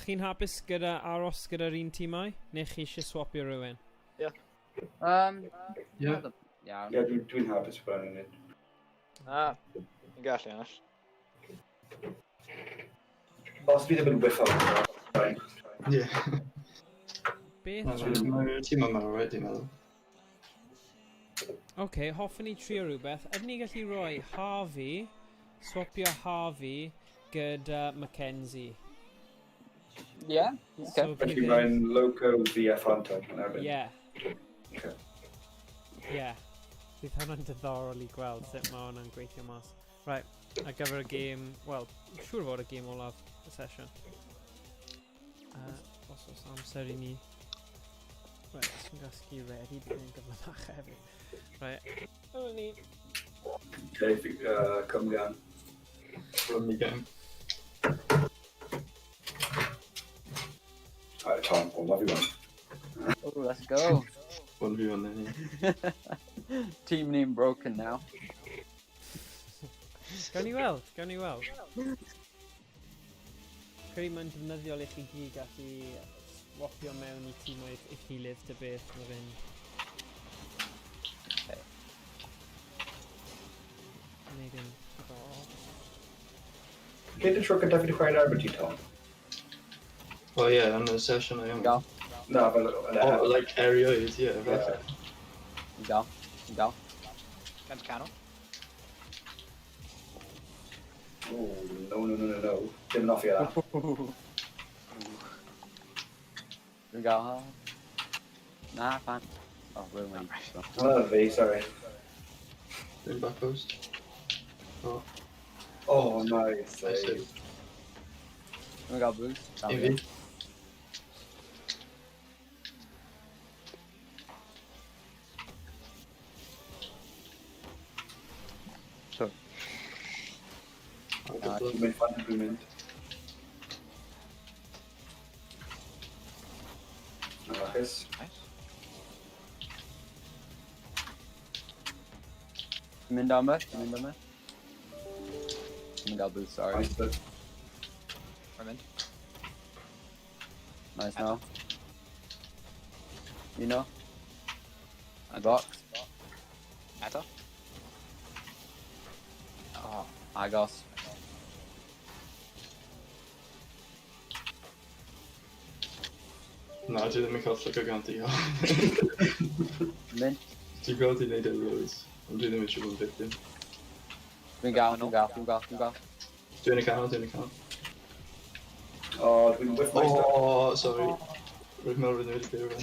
Chi'n hapus gyda aros gyda'r un tîmau? Neu chi eisiau swapio rhywun?
Yeah.
Iawn.
yeah, dwi'n hapus bod yn hynny.
Ah, fi'n gallu ennill.
Os fi ddim yn whiff off, fine.
Yeah.
Beth am...
Mae'r tîm yma, right, dwi'n meddwl.
Oce, hoffwn ni trio rhywbeth. Ydyn ni gallu rhoi Harvey, swapio Harvey gyda Mackenzie?
Yeah, okay.
So
Felly
bydd
mae'n Loco fi a Phantom yn erbyn.
Yeah.
Okay.
Yeah. Bydd hwnna'n diddorol i gweld sut mae hwnna'n gweithio mas. Right, ar gyfer y gêm, wel, siŵr fod y gêm olaf y sesiwn. Os oes amser i ni. Right, os fi'n gasglu ready, bydd e'n gyflymach hefyd. Right, dyna ni.
Okay, fi, come gan.
Run me game.
Alright, Tom, I'll love you one.
Oh, let's go.
1v1 then, yeah.
Team name broken now.
Gawn ni weld, gawn ni weld. Credu mae'n defnyddiol i chi gyd gallu swapio mewn i tîmoedd eich gilydd ta beth mae fe'n
Okay.
Wneud yn diddorol.
Cyn y tro cyntaf fi wedi chwarae erbyn ti, Tom?
Oh yeah, yn y sesiwn I am.
Gael.
Na, fel...
Oh, like erioed, yeah, falle.
Gael. Gael.
Cant canol.
Oh, no, no, no, no, no. Dim yn offi yna.
Dwi'n gael. Na, fan. Oh, rwy'n wedi.
Hwnna fi, sorry.
Dwi'n back post. Oh,
Oh, nice.
nice save.
Dwi'n gael boost.
Un fi.
Sorry.
Oh, good luck.
Dwi'n mynd, fan, dwi'n mynd. Nice.
Nice.
Dwi'n mynd am e. Dwi'n mynd am e. Dwi'n gael boost, sorry.
Nice. But
Rwy'n mynd.
Nice now. You know? I box.
Eto.
Oh, agos.
Na, dwi ddim yn cael flicker gan ti.
Mynd.
Ti'n gweld ti'n neud e loads, ond dwi ddim eisiau bod yn victim.
Dwi'n gael, dwi'n gael, dwi'n gael, dwi'n gael.
Dwi'n y canol, dwi'n y canol.
Oh, dwi'n whiff my stuff.
Oh, sorry. Rwy'n meddwl rydyn wedi byw rhan.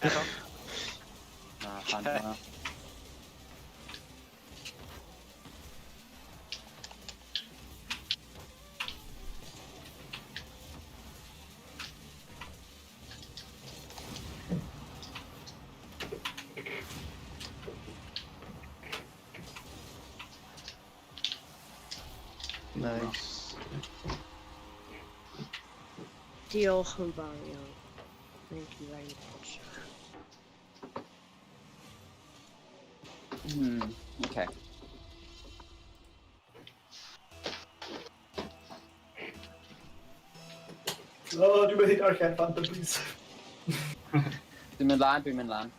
Eto.
Na, fan na.
Nice.
Diolch yn fawr iawn. Thank you very much.
Okay.
O, dwi'n methu darllen Phantom, please.
Dwi'n mynd lan, dwi'n mynd lan.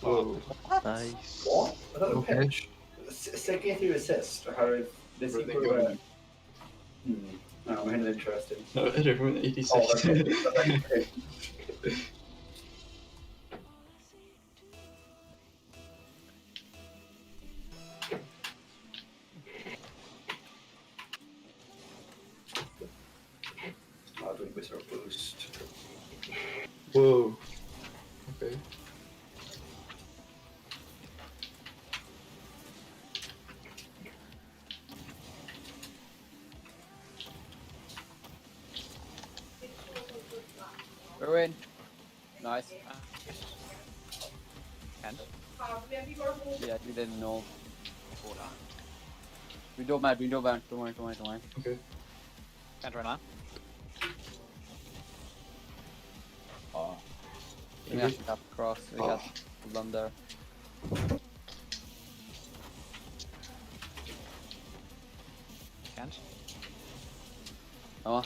Whoa.
Nice.
What? Is that a
Okay.
pitch? Sut gaeth i'r assist? Oherwydd nes i
Roedd e'n
glywed... No, mae hyn yn interesting.
No, edrych, mae'n
Oh,
86.
that's okay. Oh, dwi'n gwisgo'r boost.
Whoa. Okay.
Rwy'n. Nice.
Ken?
Yeah, dwi ddim yn ôl.
O na.
Dwi'n dod mewn, dwi'n dod mewn. Don't worry, don't worry, don't worry.
Okay.
Ken rhoi lan.
Oh. Dwi'n gallu cael cross, dwi'n
Oh.
cael blunder.
Ken?
Oh,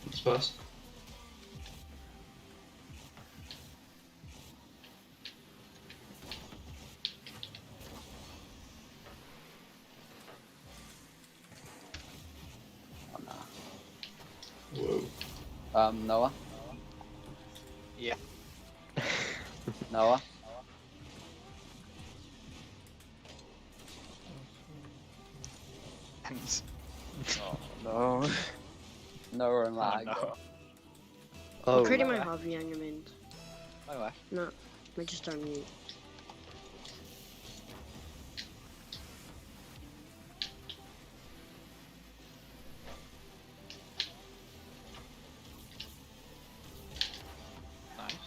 Nice pass.
oh na.
Whoa.
Noah?
Yeah.
Noah?
Kent.
Oh,
No.
Noah yn
Oh,
lag.
no.
Oh.
Credu mae Harvey angen mynd.
No way.
Na, mae just ar mute.
Nice.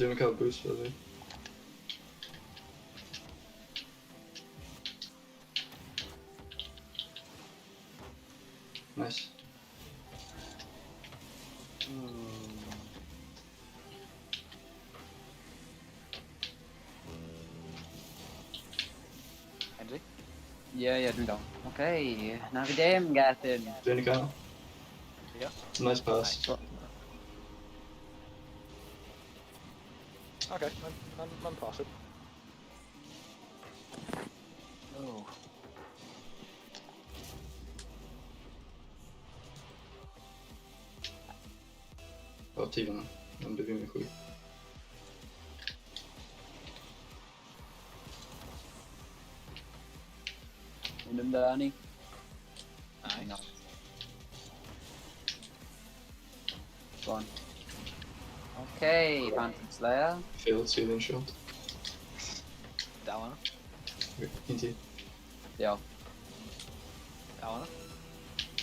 Dwi'n cael boost fel fi. Nice.
Kenzie?
Yeah, dwi'n down. Okay, na fi dim, Gethin.
Dwi'n cael.
Yeah.
Nice pass.
Okay, mae'n posib.
Oh.
O, ti fan'na. Ond dwi ddim yn chwi.
Mynd amdani.
Nice.
Go on. Okay, Phantom Slayer.
Failed ceiling shot.
Dal yna.
Okay, un ti.
Diolch.
Dal yna.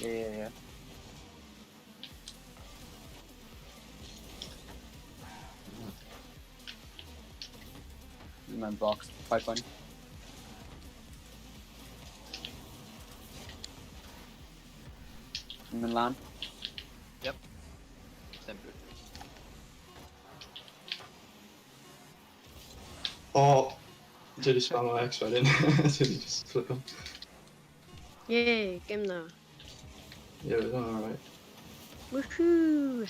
Yeah. Mewn box, quite funny. Mynd lan.
Yep. Dim byd.
O! Dwi wedi spam o X wedyn. Dwi wedi just flip him.
Yay, game da.
Yeah, we're done alright.
Woohoo!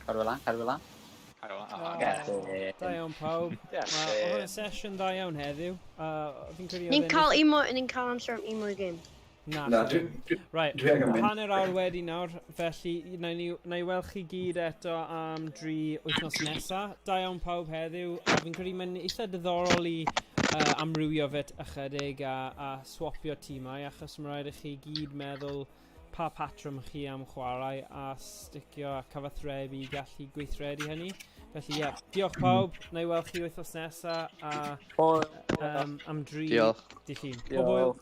Cadw e lan, cadw e lan.
Cadw lan.
Oh.
Oh,
Gethin.
Da iawn pawb.
Yeah.
Wel, Oedd hwn yn sesiwn da iawn heddiw. Fi'n credu
Ni'n
oedd e'n
cael un mwy, ni'n cael amser am un mwy game.
Na.
Na,
Right,
dwi angen mynd.
hanner awr wedi nawr, felly na i weld chi gyd eto am 3 wythnos nesa. Da iawn pawb heddiw, a fi'n credu mae'n eitha diddorol i amrywio fe ychydig a swapio tîmau, achos mae rhaid i chi gyd meddwl pa patrwm chi am chwarae a sticio a cyfathrebu i gallu gweithredu hynny. Felly ie, diolch pawb, na i weld chi wythnos nesa a am 3
Diolch.
dydd Llun.
Diolch.
Pob hwyl.